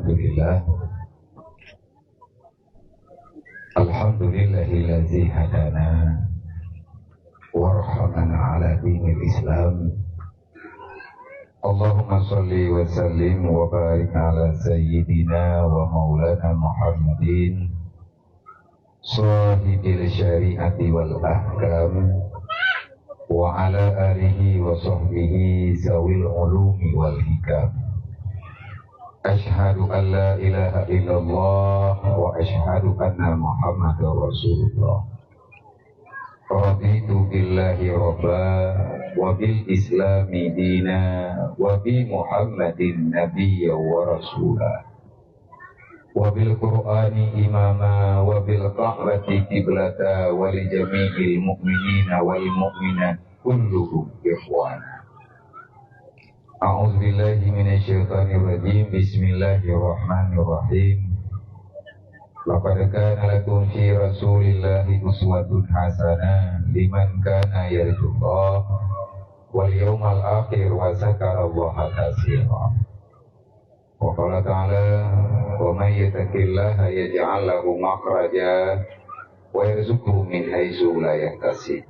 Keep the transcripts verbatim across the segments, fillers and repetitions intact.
Alhamdulillah. Alhamdulillahillazi hadana wa rahamana ala dinil Islam. Allahumma shalli wa sallim wa barik ala sayyidina wa maulana Muhammadin, shahibil syari'ati wal ahkam, wa ala alihi wa sahbihi zawil ulumi wal hikam. Asyhadu an la ilaha illallah wa asyhadu anna Muhammadar Rasulullah. Raditu billahi rabba wa bil islami dina wa bi Muhammadin nabiyya wa rasula. Wa bil Qur'ani imama wa bil Ka'bati qiblata wa li jami'il mu'minina wal mu'minat kulluhum ikhwana. A'udzu billahi minasy syaithanir rajim. Bismillahirrahmanirrahim. Laqad kana lakum fi Rasulillahi uswatun hasanah liman kana yarjullaha wal yaumal akhir wa dzakarallaha katsira. Wa qala ta'ala, "Wa may yattaqillaha yaj'al lahu makhraja wa yarzuqhu min haitsu la yahtasib."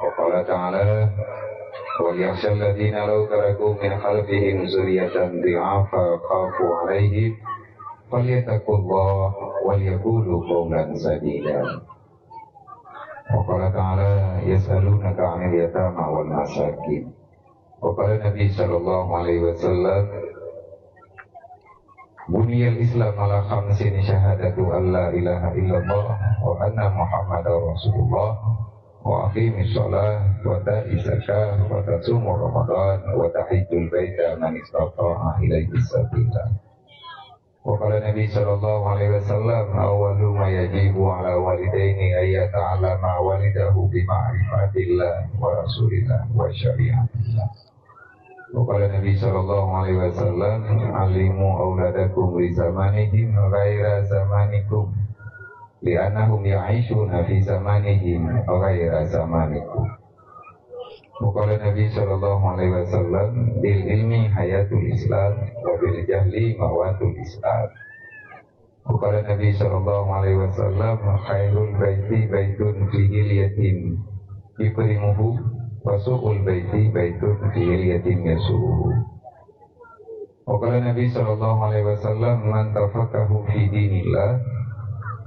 Wa qala ta'ala, "Wal yakhshal ladzina law taraku min khalfihim dzurriyyatan dhi'afan khafu 'alaihim falyattaqullaha wal yaqulu qawlan sadida." Wa qala ta'ala, "Yas'alunaka 'anil yatama wal masakin." Wa qala Nabi sallallahu alaihi wasallam, "Buniyal Islam ala khamsin, syahadatu an la ilaha illallah wa anna Muhammadar Rasulullah wa aqimis shalah wa ta'iz zakah wa tasumu Ramadan wa tahijjul baita man istata'a ilaihi sabila." Wa qala Nabi sallallahu alaihi wasallam, "Awwalu ma yajibu ala walidaini ay yata'allama walidahu bi ma'rifatillah wa rasulillah wa syariatillah." Wa qala Nabi sallallahu alaihi wasallam, "Allimu auladakum li zamanihim ghaira zamanikum, li'annahum ya'ishuna fi zamanihim ghaira zamanikum." Wa qala Nabi sallallahu alaihi wasallam, "Bil ilmi hayatul Islam, wa bil jahli mawatul Islam." Wa qala Nabi sallallahu alaihi wasallam, "Khairul baiti baitun fihil yatim yukrimuhu, wa su'ul baiti baitun fihil yatim yasu'uhu." Wa qala Nabi sallallahu alaihi wasallam, "Man tafaqahu fi dinillah,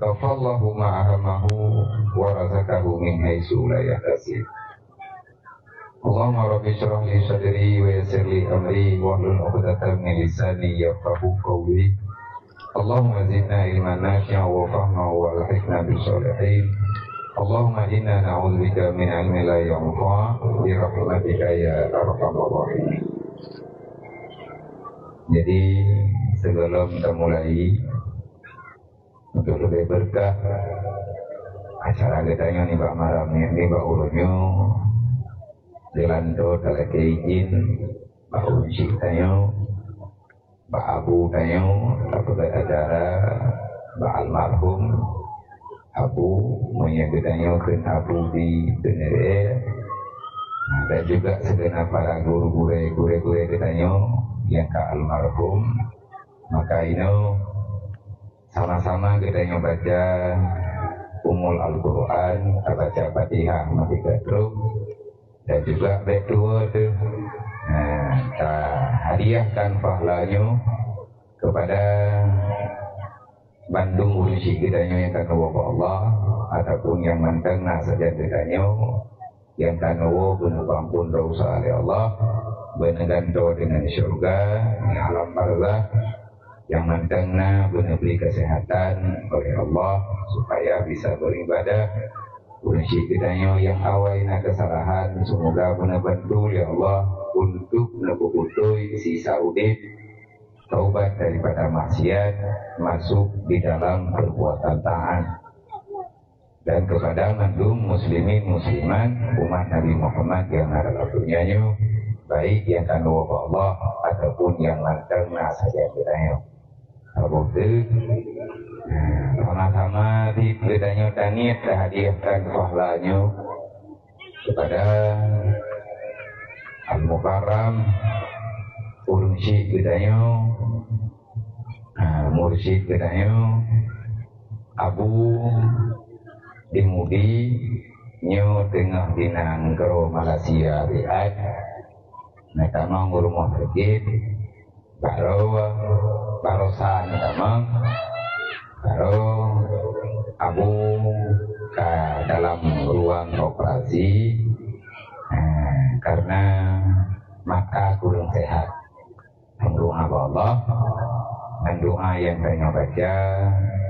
kafallahu ma ahammahu, wa razaqahu min haitsu la yahtasib." Allahumma rabbi shrah li sadri wa yassir li amri wahlul 'uqdatam min lisani yafqahu qawli. Allahumma zidna ilman nafi'an wa fahman wa alhiqna bis shalihin. Allahumma inna na'udzubika min ilmin la yanfa' bi rahmatika ya arhamar rahimin. Jadi, sebelum kita mulai, untuk lebih berkah acara geutanyoe nibak malam nyoe, nibak uroe nyoe, dilanto talakée izin bak ureuëng syik tanyoe, bak abu tanyoe, tapeugét acara bak almarhum abu, meunyoe geutanyoe kheun abu di Teneré, dan juga segenap para guru-gurée, gurée-gurée geutanyoe nyang ka almarhum, maka inoe sama-sama geutanyoe baca Ummul Al-Quran, tabaca Fatihah meutika trok, dan juga bék tuwoe teuh, nah, tahadiahkan pahala nyoe kepada bandum ureuëng syik geutanyoe nyang ka neuwoe bak Allah, ataupun nyang mantong na sajan geutanyoe nyang ka neuwoe beuneupampon desya lé Allah, beuneugantoe deungon syeuruga di alam barzakh, nyang mantong na beuneubri keuseuhatan oleh Allah supaya bisa beuribadah. Ureuëng syik geutanyoe nyang awai na keusalahan, seumoga beuneubantu lé Allah untuk neupeubutôi sisa udeb, taubat daripada maksiat, masuk di dalam perbuatan taat. Dan kepada mandum muslimin muslimat umat Nabi Muhammad nyang na dalam donya nyoe, baik nyang ka neuwoe bak Allah ataupun nyang mantong na sajan geutanyoe. Saboh teuk, nah, sama-sama di geutanyoe taniet tahadiahkan pahala nyoe kepada Al-Mukarram, ureuëng syik geutanyoe, ha, Mursyid geutanyoe Abu di Mudi nyoe teungoh di nanggroe Malaysia Riyadh. Nah, tamong u rumoh sakét, baroe, barosa nyoe tamong, baroe Abu ka dalam ruang operasi, eh, karena mata kurang sehat. Meudoa bak Allah, ngon doa nyang tanyoe baca,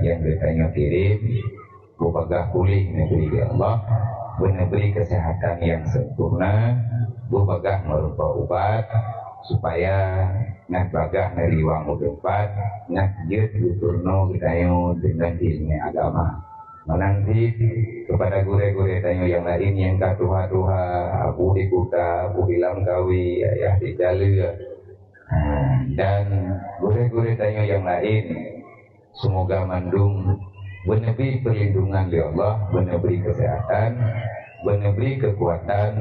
nyang geutanyoe kirém, beubagaih puléh neubri lé Allah, beuneubri keuseuhatan nyang sempurna, beubagaih meurumpok ubat, supaya ngat bagaih neuriwang u teumpat, ngat jeuet geupeurunoe geutanyoe deungon ileumèe agama. Meunan cit keupada gurèe-gurèe tanyoe nyang laén nyang ka tuha-tuha, abu di kuta, abu di Langkawi, ayah di Daleue, ha, dan gurèe-gurèe tanyoe nyang laén. Seumoga mandum beuneubri peurlindungan lé Allah, beuneubri keuseuhatan, beuneubri keukuatan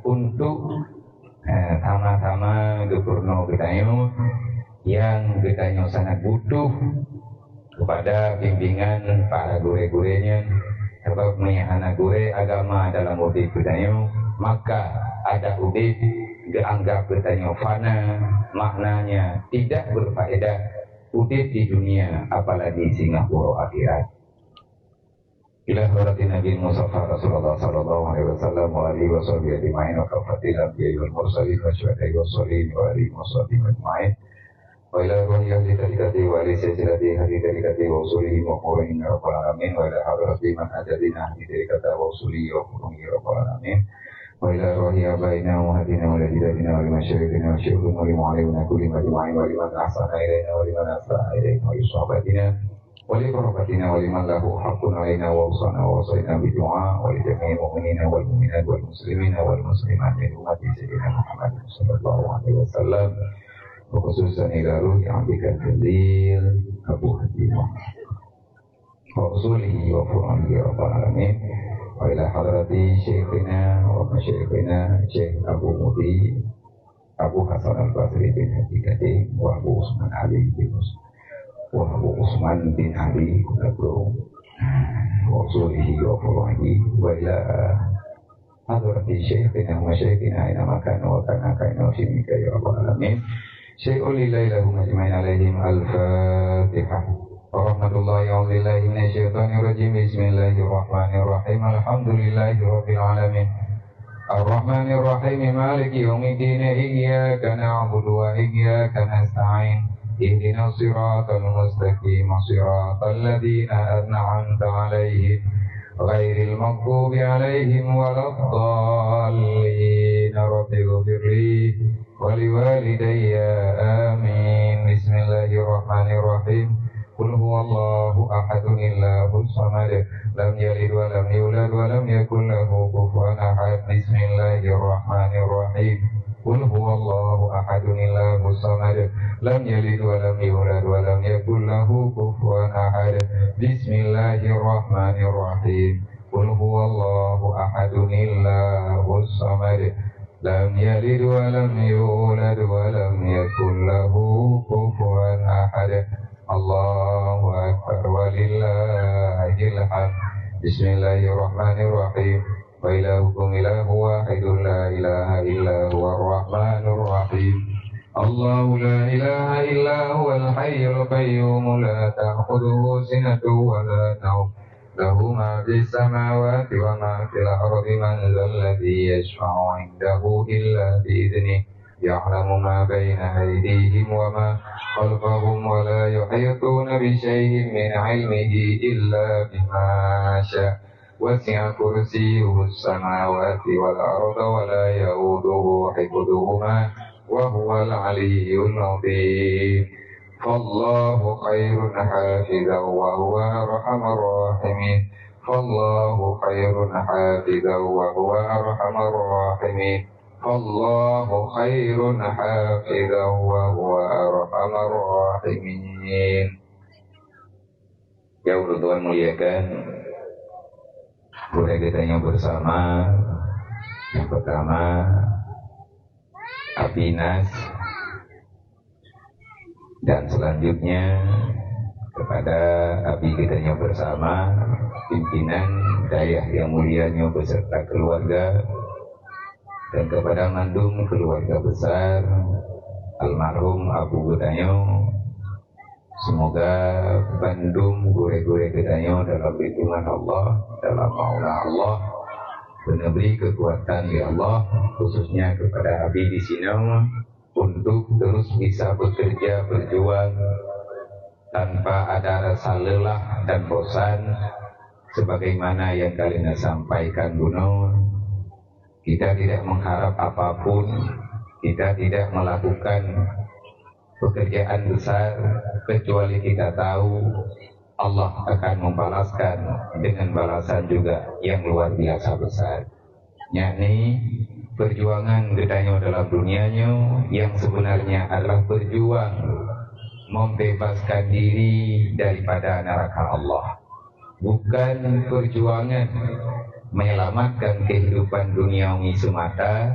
untuk, eh, sama-sama geupeurunoe geutanyoe nyang geutanyoe sangat butuh keupada bimbingan para gurèe-gurèe nyan. Sabab meunyo hana gurèe agama dalam udép geutanyoe, maka adak udép geuanggab geutanyoe fana, maknanya tidak berfaedah udép di dunia, apalagi singoh uroe akhirat. Ila hadratin Nabi Mustafa Rasulullah sallallahu alaihi wasallam wa alihi wa sahbihi ajma'in wa kaffatil anbiya'i wal mursalin wa syuhada'i was shalihin wa alihi wa sahbihi ajma'in. Wa ila ruhi ahli tariqati wa ahli silsilati ahli tariqati wa usulihim wa furu'ihim ya rabbal alamin. Wa ila hadrati man ajadina ahli tariqata wa usulihi wa furu'ihi ya rabbal alamin. Wa ila ruhi abaina wa ummahatina wa ajdadina wa li masyayikhina wa syuyukhina wa li muallimina kullihim ajma'in wa liman ahsana ilaina wa liman asaa ilaina wa li sahabatina wa li qarabatina wa liman lahu haqqun alaina wa awsana wa wasaina bid du'a wa li jami'il mu'minina wal mu'minat wal muslimina wal muslimat min ummati sayyidina Muhammad sallallahu alaihi wasallam, wa khususan ila ruhi abdika jalil Abu Haji Muhammad wa usulihi wa furu'ihi ya rabbal alamin, wa ila hadrati syaikhina wa masyayikhina Syekh Abu Mudi Abu Hasan Al-Basri bin Haji Gading, wa Abu Usman Ali bin Us-, wa Abu Usman bin Ali Kota Brong, wa usulihi wa furu'ihi, wa ila hadrati syaikhina wa masyayikhina aina ma kanu wa kana kainahum fi milkika ya rabbal alamin. Syai'un lillahi lahum ajma'in alaihim. Al-Fatihah. Warahmatullahi, a'udzubillahi minasyaitonirrajim. Bismillahirrahmanirrahim. Alhamdulillahi rabbil alamin. Arrahmanirrahim. Maliki yaumiddin. Iyyaka na'budu wa iyyaka nasta'in. Ihdinas siratal mustaqim. Siratal ladzina an'amta 'alaihim, ghairil maghdubi 'alaihim waladdallin. Rabbighfirli wa liwalidayya. Amin. Bismillahirrahmanirrahim. Qul huwallahu ahadun, Allahus samad. Lam yalid wa lam yulad wa lam yakul lahu kufuwan ahad. Bismillahirrahmanirrahim. Qul huwallahu ahadun, Allahus samad. Lam yalid wa lam yulad wa lam yakul lahu kufuwan ahad. Bismillahirrahmanirrahim. Qul huwallahu ahadun, Allahus samad. Lam yalid wa lam yulad wa lam yakul lahu kufuwan ahad. Allahu akbar, walillahil hamd. Bismillahirrahmanirrahim. Wa ilahukum ilahu wahidun la ilaha illa huwa rahmanur rahim. Allahu la ilaha illa huwal hayyul qayyum la ta'khudhuhu sinatun wa la nawm. Lahu ma fis samawati wa ma fil ardi. Man dzalladzi yashfa'u 'indahu illa bi idznihi. Ya'lamu ma baina aydihim wa ma khalfahum wa la yuhituna bi syai'in min 'ilmihi illa bima sya. Wasi'a kursiyyuhus samawati wal arda wa la ya'uduhu hifdhuhuma wa huwal 'aliyyul 'azhim. Fallahu khairun hafizan wa huwa arhamur rahimin. Fallahu khairun hafizan wa huwa arhamur rahimin. Fallahu khairun hafizan wa huwa arhamur rahimin. Nyang ulôn tuan muliakan, gurèe geutanyoe bersama, yang pertama, Abi Nas, dan selanjutnya, Kepada abi geutanyoe bersama, pimpinan dayah yang mulia nyoe beserta keluarga, dan kepada mandum keluarga besar almarhum abu geutanyoe, semoga bandum gurée-gurée geutanyoe dalam lindungan Allah, dalam maunah Allah, dan diberi kekuatan ya Allah, khususnya kepada abi di sinoe, untuk terus bisa bekerja berjuang tanpa ada rasa lelah dan bosan, sebagaimana yang kalian sampaikan bunoe. Kita tidak mengharap apapun, kita tidak melakukan pekerjaan besar, kecuali kita tahu Allah akan membalaskan dengan balasan juga yang luar biasa besar. Yakni perjuangan geutanyoe dalam dunia nyoe yang sebenarnya adalah berjuang membebaskan diri daripada neraka Allah. Bukan perjuangan menyelamatkan kehidupan duniawi semata,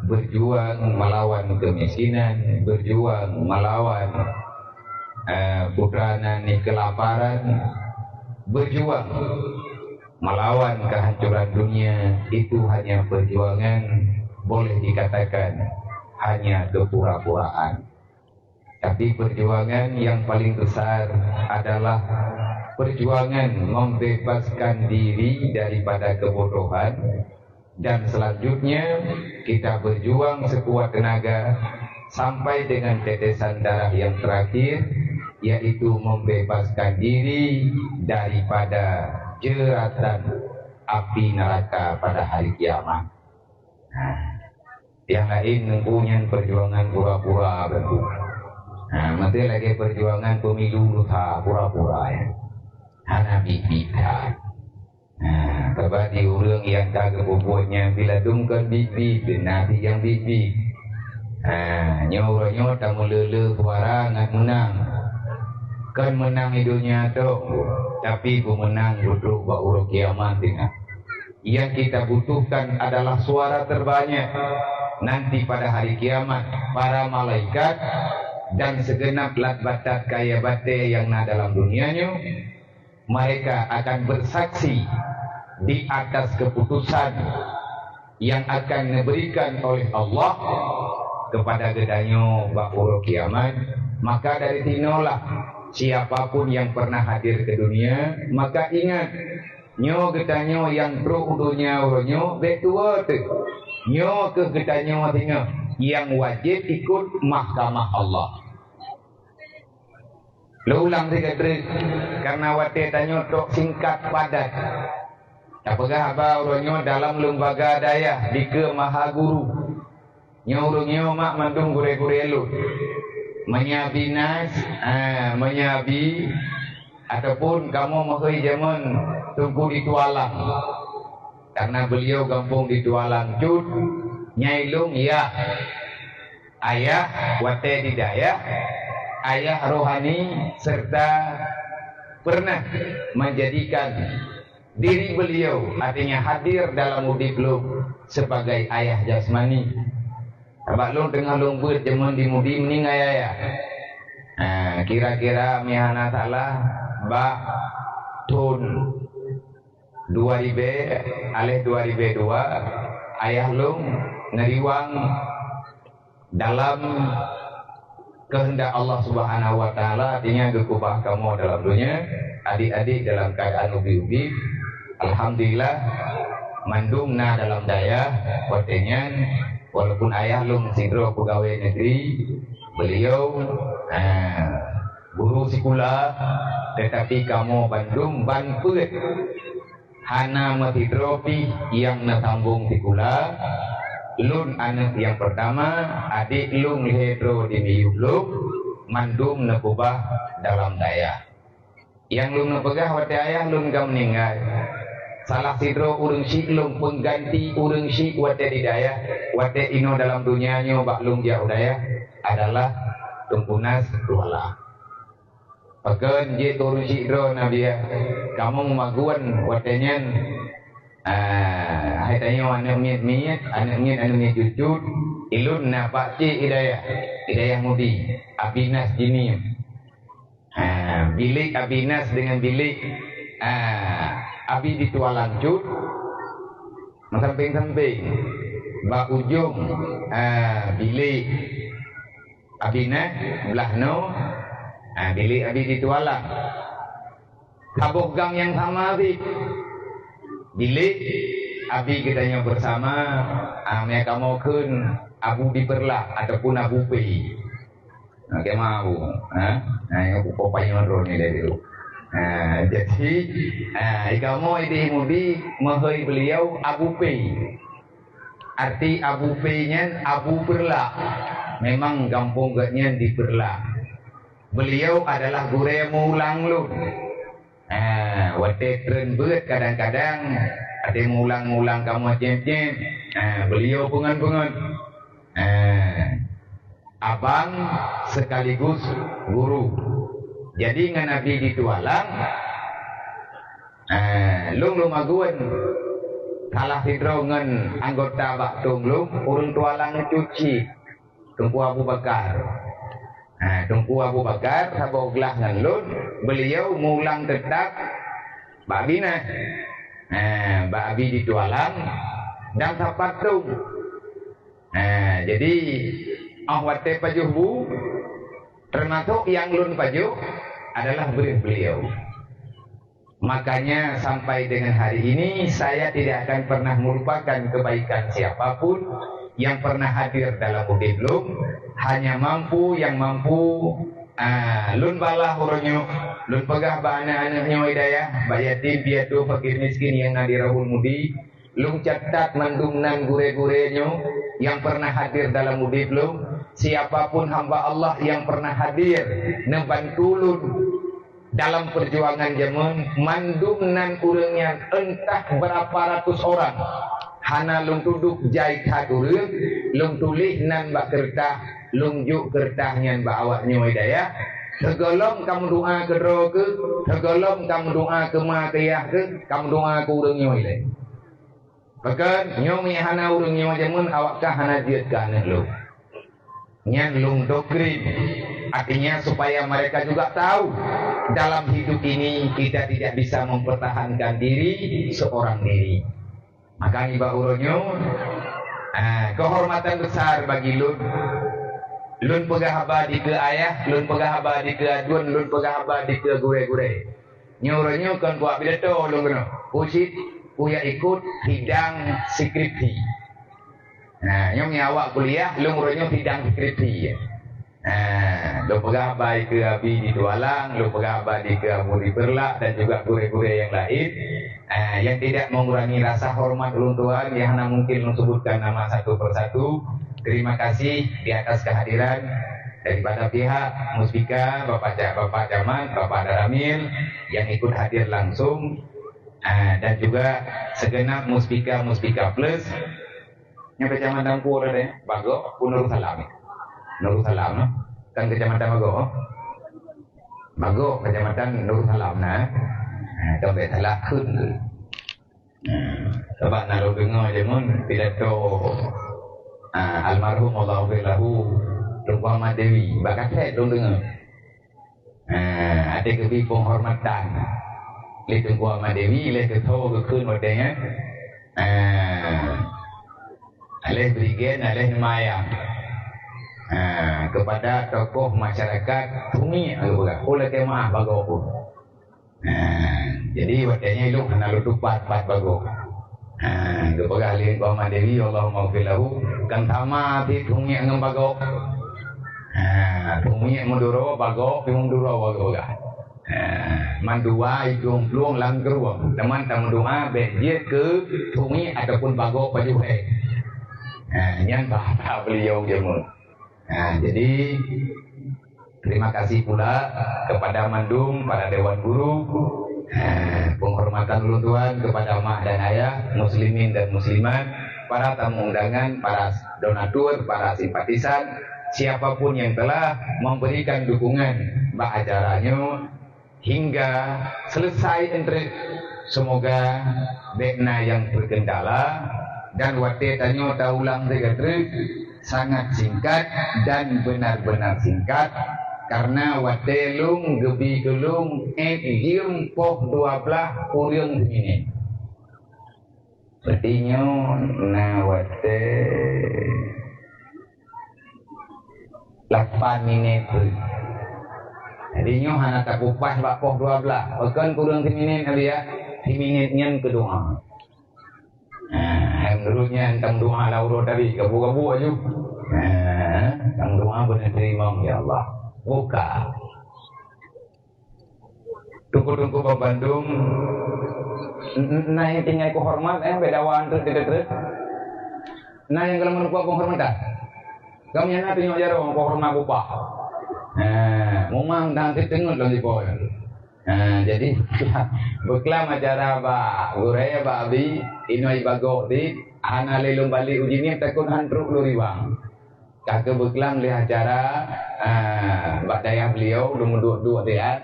berjuang melawan kemiskinan, berjuang melawan eh, putra nan kelaparan, berjuang melawan kehancuran dunia, itu hanya perjuangan, boleh dikatakan hanya kepura-puraan. Tapi perjuangan yang paling besar adalah perjuangan membebaskan diri daripada kebodohan, dan selanjutnya kita berjuang sekuat tenaga sampai dengan tetesan darah yang terakhir, yaitu membebaskan diri daripada jeratan api neraka pada hari kiamat. Nah, yang lain nunggu nyan perjuangan pura-pura betul. Nah, mesti lagi perjuangan pemilu lusa pura-pura ya. Hana bibit. Nah, tabati ureuëng nyang ka geupubuet nyan bila dum kon bit-bit, nabi nyang bit-bit. Nah, nyoe uroe nyoe tameuleu-leu suara ngat meunang. Kon meunang di dunia tok, tapi peumeunang beutôi bak uroe kiamat tinggai. Yang kita butuhkan adalah suara terbanyak nanti pada hari kiamat, para malaikat dan segenap lat batat kaya batée yang na dalam dunia nyoe, mereka akan bersaksi di atas keputusan yang akan diberikan oleh Allah kepada geutanyoe bak uroe kiamat. Maka dari sinoelah siapapun yang pernah hadir ke dunia, maka ingat, nyoe geutanyoe nyang trok u dunia uroe nyoe bék tuwoe teuh. Nyoe keuh geutanyoe singoh nyang wajéb ikot mahkamah Allah. Lôn ulang sigoe treuk, karena watée tanyoe trok singkat padat. Tapeugah haba uroe nyoe dalam lembaga dayah dikeue maha guru. Nyoe ureuëng nyoe mak mandum gurée-gurée lôn. Meunyoe Abi Nas, ah, meunyoe Abi, ataupun kamoe meuhôi jameun Teungku Ditualang. Karena beliau gampông Ditualang cut, nyai lôn yah. Ayah watée di dayah, ayah rohani serta pernah menjadikan diri beliau, artinya hadir dalam udeb lôn sebagai ayah jasmani. Sabab lôn teungoh lôn beuet jameun di Mudi meuninggai ayah. Ha, kira-kira meuhana salah bak thon dua ribée aléh dua ribée dua, ayah lôn neuriwang dalam keuheundak Allah Subhanahu wa Taala, artinya geukeubah kamoe dalam donya, adik-adik dalam keuadaan ubi-ubi. Alhamdulillah, mandum na dalam dayah watée nyan, walaupun ayah lôn sidroe peugawée negeri, beliau, ah, guru sikula, tetapi kamoe bandum ban peuet. Hana meusidroe pih nyang neusambong sikula, lôn aneuëk nyang peurtama, adék lôn lhée droe di miyueb lôn, mandum neukeubah dalam dayah. Nyang lôn neupeugah watée ayah lôn ka meuninggai, salah sidroe ureuëng syik lôn peungganti ureuëng syik watée di dayah, watée inoe dalam donya nyoe bak lôn jak u dayah adalah Teungku Nas Kuala. Pakon jeuet ureuëng syik droe na biya, kamoe meumagun watée nyan, ah, hai tanyoe aneuëk miet-miet, aneuëk miet, aneuëk miet cut-cut, ilôn na pakcik i dayah, i dayah Mudi, Abi Nas Jimim. Ha, bilék Abi Nas deungon bilék, ha, Abi di Tualang cut meusampéng-sampéng. Bak ujong, ha, bilék Abi Nas blah noe, ha, bilék Abi di Tualang. Saboh gang nyang sama cit. Bilék Abi geutanyoe beusama, ha, meunyo kamoe kheun Abu di Peureulak ataupun Abu P. Ha, keu ma Abu? Ha? Ha, nyang kupeupanyang droe nyoe dari dulu. Ha, jadi, ha, i kamoe di Mudi meuhôi beliau Abu P. Arti Abu P nyan Abu Peureulak. Memang gampông geuh nyan di Peureulak. Beliau adalah gurée meuulang lôn. Ha, watée treun beuet kadang-kadang, watée meuulang-ulang kamoe cém-cém, ha, beliau peungon-peungon. Ha, abang sekaligus guru. Jadi ngon Abi di Tualang, ha, lôn lôn magun salah sidroe ngon anggota bak tông lôn, ureuëng Tualang cuci. Teungku Abu Bakar. Ha, Teungku Abu Bakar saboh glah ngon lôn, beliau meuulang teutap bak Abi Nas. Ha, bak Abi di Tualang dan sapat tông. Ha, jadi, óh watée pajoh bu, teumasok nyang lôn pajoh adalah breueh beliau. Makanya sampai dengan hari ini saya tidak akan pernah melupakan kebaikan siapapun yang pernah hadir dalam udeb lôn. Hanya mampu yang mampu, ah, lôn balah uroe nyoe, lôn peugah bak aneuk-aneuk nyoe hidayah, bak yatim piatu, fakir miskin nyang na di Rahul Mudi. Lôn catat mandum nan gurée-gurée nyoe nyang pernah hadir dalam udeb lôn. Siapapun hamba Allah nyang pernah hadir neubantu lôn dalam peujuangan jameun, mandum nan ureuëng nyan entah beurapa ratus orang. Hana lôn tudok jai that ureuëng, lôn tuléh nan bak keureutah, lôn jok keureutah nyan bak awak nyoe hidayah. Sigohlom ka meudoá keu droe keuh, sigohlom ka meudoá keu ma keu yah keuh, ka meudoá keu ureuëng nyoe lé. Pakon nyoe meuhana ureuëng nyoe jameun awak kah hana jeuet keu aneuk lôn. Nyan lôn doktrin. Artinya supaya mereka juga tahu dalam hidup ini kita tidak bisa mempertahankan diri seorang diri. Maka nibak uroe nyoe, ah, kehormatan besar bagi lôn. Lôn peugah haba dikeue ayah, lôn peugah haba dikeue aduen, lôn peugah haba dikeue gurée-gurée. Nyoe uroe nyoe kon kuat pidato lôn keunoe. Ku cit, ku jak ikot sidang skripsi. Nah, nyoe ngon awak kuliah, lôn uroe nyoe sidang skripsi. Nah, lôn peugah haba dikeue Abi di Tualang, lôn peugah haba dikeue Abu di Peureulak dan juga gurée-gurée nyang laén. Ah, yang tidak mengurangi rasa hormat ulôn tuan, yang hana mungkin lôn sebutkan nama satu persatu. Terima kasih di atas kehadiran daripada pihak Muspika, Bapak Ca-, Bapak Camat, Bapak Daramil yang ikut hadir langsung, ah, dan juga segenap Muspika, Muspika Plus. Nyang Kecamatan Pura deh, Bagok, pun Nurul Salam. Nurul Salam, kan Kecamatan Bagok? Bagok, Kecamatan Nurul Salam, nah. Nah, kan bek salah kun tu. Nah, sebab nak lôn dengar je mun pidato, ah, almarhum Allahu lahu, Teungku Ahmad Dewi, bak kaset lôn dengar. Ah, ada keubi penghormatan. Lé Teungku Ahmad Dewi, lé keutho geukheun watée nyan. Ah, lé Brigjen, lé Mayang. Ah, kepada tokoh masyarakat Tungiek, aku peugah. Oh, lakée maaf, bagoe pun. Ha, jadi watée nyan ilong hana lôn tupat pat bagoe. Ha, geupeugah lé Teungku Ahmad Dewi, Allahumma ghfir lahu, kan sama cit Tungiek ngon bagoe. Ha, Tungiek meuduro, bagoe pi meuduro bagoe gah. Ha, mandua idong plueng lam keurueng. Teuma tameudoá bék jeuet keu Tungiek ataupun bagoe pajoh hék. Ha, nyan bahasa beliau jameun. Ha, jadi, terima kasih pula kepada mandum para dewan guru. Ha, penghormatan ulôn tuan kepada mak dan ayah, muslimin dan muslimat, para tamu undangan, para donatur, para simpatisan, siapapun yang telah memberikan dukungan bak acara nyoe, hingga selesai entrée. Semoga bék na nyang terkendala dan watée tanyoe taulang sigoe treuk sangat singkat dan benar-benar singkat. Karena watée lôn geubi keu lôn ék jeuem poh dua blaih kureueng siminét. Berarti nyoe na watée lapan minét. Jadi nyoe hana tapeupaih bak poh dua blaih. Pakon kureueng siminét, Abi, ya? Siminét nyan keu doa. Nah, hai meunurot nyan, tam doa lah uroe tadi, gabu-gabu aju. Nah, tam doa beuna teurimong, ya Allah. Buka. Teungku-teungku bandum, n-, n-, na nyang tinggai keu horeumat, eh, beda wan tu, tu, tu, tu. Na nyang galak meureumpok penghormatan. Kamu nyang na tunyok jaroe penghormat bupah. Nah, memang dan teungeut lom di bawah. Nah, jadi beuklam acara bak gurée, bak abi, inoe bagok di, hana lé lôn balek uji ngieng takot han trok lôn riwang. Ka keubeuklam lé acara, ah, bak dayah beliau, lôn meuduek-duek siat,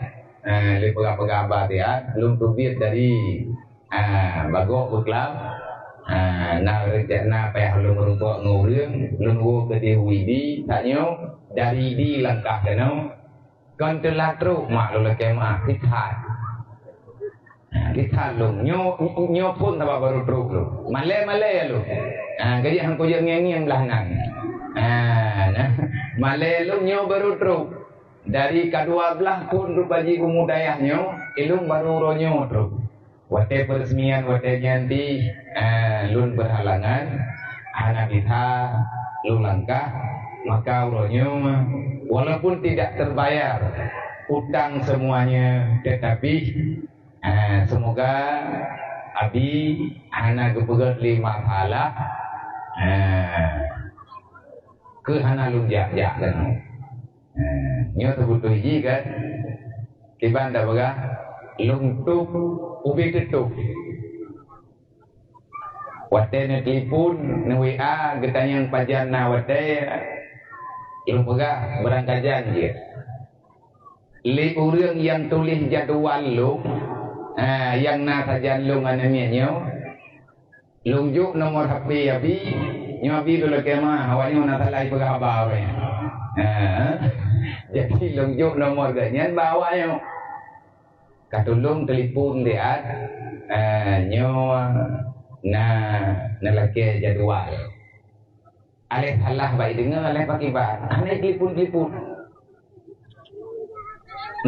ah, lé peugah-peugah haba siat, lôn teubiet dari, ah, bagok beuklam, ah, na rencana payah lôn meurumpok ngon ureuëng, lôn woe keudeh u Idi, tanyoe dari Idi langkah keunoe, Kon teulat trok mak lôn lakée meu'ah, teulat. Ha, teulat lôn. Nyoe, nyoe phon sabab barô trok lôn. Malée-malée lôn. Ha, kajak han kujak ngieng-ngieng blah nan. Ha, nah. Malée lôn nyoe barô trok. Dari ka dua blaih thon rupa jih umu dayah nyoe, ilôn barô uroe nyoe trok. Watée peureusmian watée nyan di, eh, lôn beuhalangan, hana bisa lôn langkah, maka uroe nyoe, walaupun tidak terbayar utang semuanya, tetapi, eh, semoga abi hana geupeugét lé masalah, eh, keu hana lôn jak-jak keunoe. Eh, nyoe teubeutôi jih kan? Kiban tapeugah, lôn tôb ubé teutôb. Watée neutelepon, neu-W A, geutanyong pajan na watée, lôn peugah beurangkajan jeuet. Lé ureuëng nyang tuléh jadwal lôn, ha, nyang na sajan lôn aneuk miet nyoe, Lôn jok nomor H P Abi, nyoe Abi lôn lakée meu'ah, awak nyoe na salah jipeugah haba awak nyoe. Ha. Jadi lôn jok nomor geuh nyan bak awak nyoe. Ka tulông telepon siat, eh, nyoe na, na lakée jadwal. Aléh salah bak ideungoe, aléh pakiban. Hana itelepon-telepon.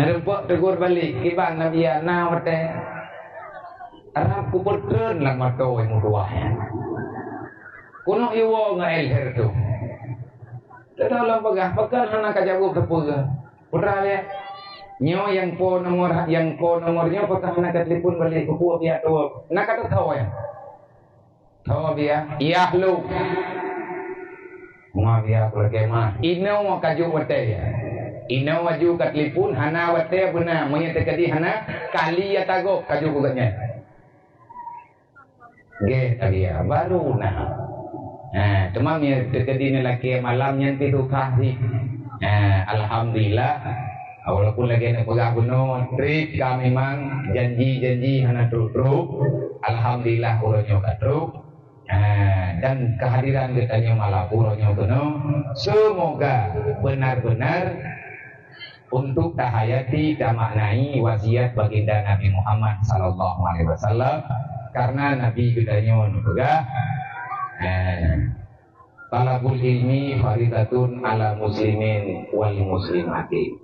Neurumpok teugor balek, kiban Nabi na watée. Rab kupeutreun lam mata meutuwah nyan. Keuneuk iwoe ngon Elher tu. Teuka lom peugah, pakon hana ka jaweueb teupeugah. Putra ya. Nyoe nyang po nomor, nyang po nomor nyoe pakon hana ka telepon balek, keupeue pihak tuwoe. Na ka teutoe nyan. Tho biya, yah lôn. Ma biya kulakée mah. Inoe ka jok watée ya. Inoe aju ka telepon, hana watée beuna. Meunyoe teukeudi hana, kali ya tagok ka jok geuh nyan. Gét tadi ya, baru na. Ha, teuma meunyoe teukeudi neulakée malam nyan pih tutoh sih. Ha, alhamdulillah. Walaupun lagée na peugah bunoe, trip ka memang janji-janji hana trok-trok. Alhamdulillah uroe nyoe ka trok. Ha, dan kehadiran geutanyoe malam uroe nyoe keunoe, semoga benar-benar untuk tahayati, tamaknai wasiat baginda Nabi Muhammad sallallahu alaihi wasallam, karena Nabi geutanyoe neupeugah, ha, "Talabul ilmi faridatun ala muslimin wal muslimati."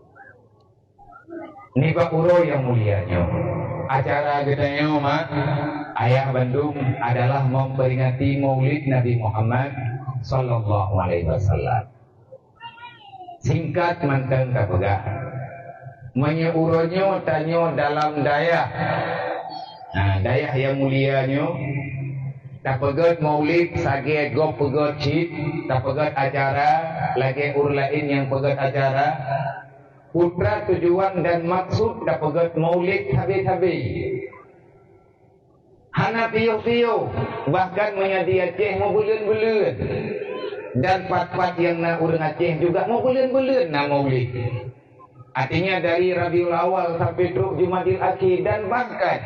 Nibak uroe nyang mulia nyoe, acara geutanyoe mak ayah bandum adalah memperingati Maulid Nabi Muhammad sallallahu alaihi wasallam. Singkat mantong tapeugah, meunyoe uroe nyoe tanyoe dalam dayah, nah, dayah nyang mulia nyoe, tapeugét Maulid sagai gob peugét cit, tapeugét acara lagée ureuëng laén nyang peugét acara, Putra tujuan dan maksud tapeugét Maulid sabe-sabe. Hana piôh-piôh, bahkan meunyoe di Aceh meubuleuen-buleuen. Dan pat-pat nyang na ureuëng Aceh juga meubuleuen-buleuen na Maulid. Artinya dari Rabiul Awal sampai trok Jumadil Akhir dan bahkan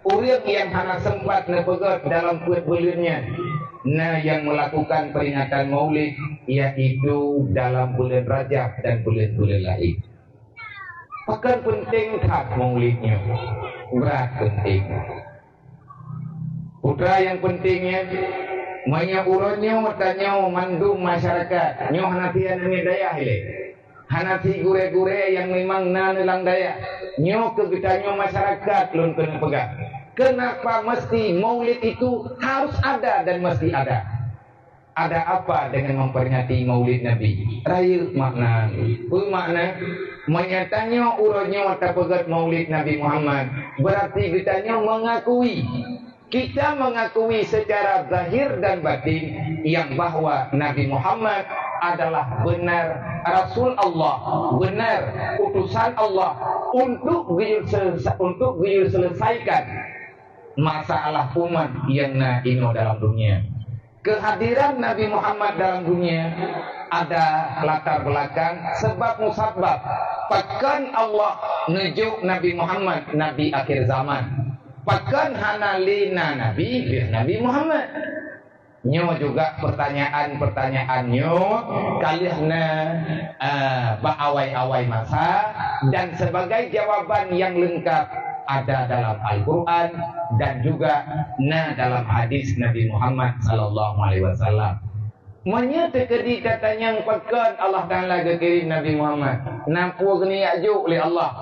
Ureuëng nyang hana sempat neupeugét dalam peuet buleuen nyan, na nyang meulakukan peuringatan Maulid, yaitu dalam buleuen Rajab dan buleuen-buleuen laén. Pakon peunteng that maulid nyoe? Brat peunteng. Putra nyang peunteng nyan, meunyoe uroe nyoe tanyoe mandum masyarakat, nyoe hana pih aneuk dayah ilée. Hana pih gurée-gurée nyang memang na lam dayah. Nyoe keu geutanyoe masyarakat lôn keuneuk peugah. Kenapa mesti maulid itu harus ada dan mesti ada? Ada apa dengan memperingati maulid Nabi? Rayeuk makna. Peue makna? Meunyoe tanyoe uroe nyoe tapeugét maulid Nabi Muhammad, berarti geutanyoe mengakui, kita mengakui secara zahir dan batin yang bahwa Nabi Muhammad adalah benar Rasul Allah, benar utusan Allah untuk geuyue sel-, untuk geuyue selesaikan masalah umat nyang na inoe dalam dunia. Kehadiran Nabi Muhammad dalam dunia ada latar belakang, sebab musabab. Pakon Allah neujok Nabi Muhammad nabi akhir zaman? Pakon hana lé na nabi lheueh Nabi Muhammad? Nyoe juga pertanyaan-pertanyaan nyoe ka lheueh na, eh, bak awai-awai masa, dan sebagai jawaban nyang leungkap ada dalam Al-Quran dan juga na dalam hadis Nabi Muhammad sallallahu alaihi wasallam. Meunyoe teukeudi tatanyong pakon Allah Taala geukirém Nabi Muhammad, na peue geuniyak jok lé Allah?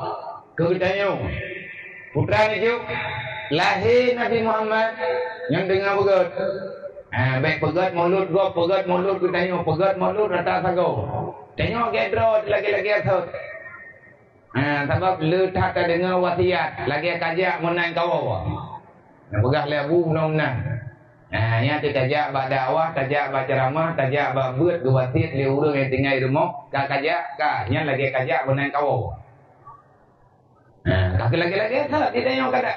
Keu geutanyoe, putra neujok lahé Nabi Muhammad nyang deungoe beugét. Ha, bék peugét mulod gob, peugét mulod geutanyoe, peugét mulod rata sagoe. Tanyoe gét droe lagée-lagée thot. Ha, sabab le that tadeungoe wasiat, lagée kajak meunan kawoe. Neupeugah lé Abu meunan-meunan. Ha, nyan teuh tajak bak dakwah, tajak bak ceuramah, tajak bak beuet geuwasiat lé ureuëng nyang tinggai rumoh, ka kajak, ka, nyan lagée kajak meunan kawoe. Nah, ka lagée-lagée that di tanyoe kada.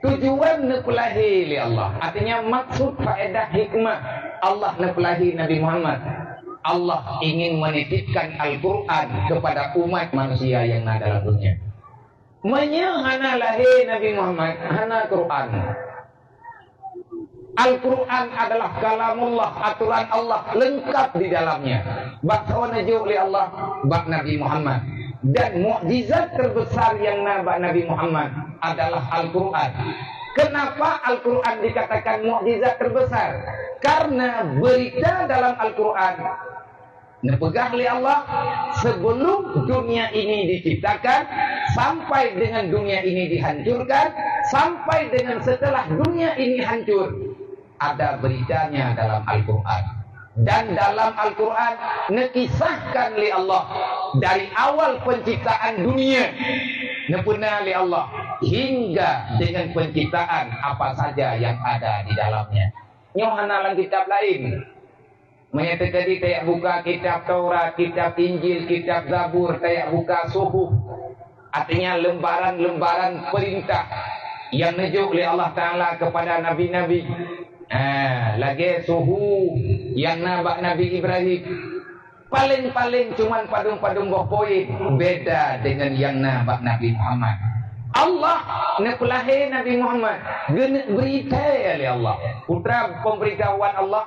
Tujuan neupeulahé lé Allah, artinya maksud faedah hikmah Allah neupeulahé Nabi Muhammad. Allah ingin menitipkan Al-Quran kepada umat manusia yang na dalam dunia. Meunyoe hana lahé Nabi Muhammad, hana Quran. Al-Quran adalah kalamullah, aturan Allah lengkap di dalamnya. Bak soe neujok lé Allah? Bak Nabi Muhammad. Dan mukjizat terbesar yang na bak Nabi Muhammad adalah Al-Quran. Kenapa Al-Quran dikatakan mukjizat terbesar? Karena berita dalam Al-Quran neupeugah lé Allah, sebelum dunia ini diciptakan, sampai dengan dunia ini dihancurkan, sampai dengan setelah dunia ini hancur, ada beritanya dalam Al-Quran. Dan dalam Al-Quran neukisahkan lé Allah dari awal penciptaan dunia, neupeuna lé Allah, hingga dengan penciptaan apa saja yang ada di dalamnya. Nyoe hana lam kitab laén. Meunyoe teukeudi tajak buka kitab Taurat, kitab Injil, kitab Zabur, tajak buka suhuf, artinya lembaran-lembaran perintah yang neujok lé Allah Taala kepada nabi-nabi. Ha, lagée suhuf yang na bak Nabi Ibrahim. Paléng-paléng cuman padum-padum boh poin, beda dengan yang na bak Nabi Muhammad. Allah neupeulahé Nabi Muhammad, geuneuk bri thée lé Allah. Putra pemberitahuan Allah,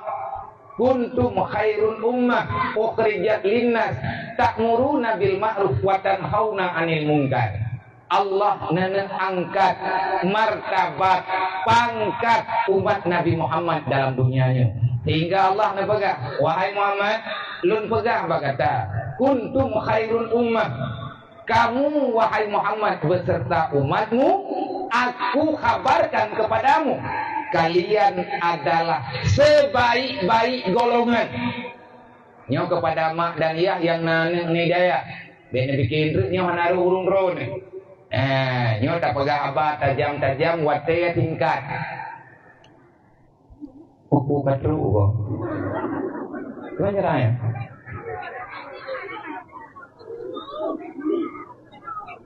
"Kuntum khairum ummah ukhrijat linnas, ta'muruna bil ma'ruf wa tanhauna 'anil munkar." Allah neuneuk angkat martabat, pangkat umat Nabi Muhammad dalam dunia nyoe. Sehingga Allah neupeugah, "Wahai Muhammad, lôn peugah bak gata, kuntum khairum ummah." Kamu, wahai Muhammad, beserta umatmu, aku khabarkan kepadamu, kalian adalah sebaik-baik golongan. Nyoe kepada mak dan yah yang na aneuk ni daya. Bék neupiké treuk nyoe hana rôh ureuëng droe nyoe. Eh, nyoe tapeugah haba tajam-tajam watée tingkat. Uku ka trok ugoe. Tuan nyerai.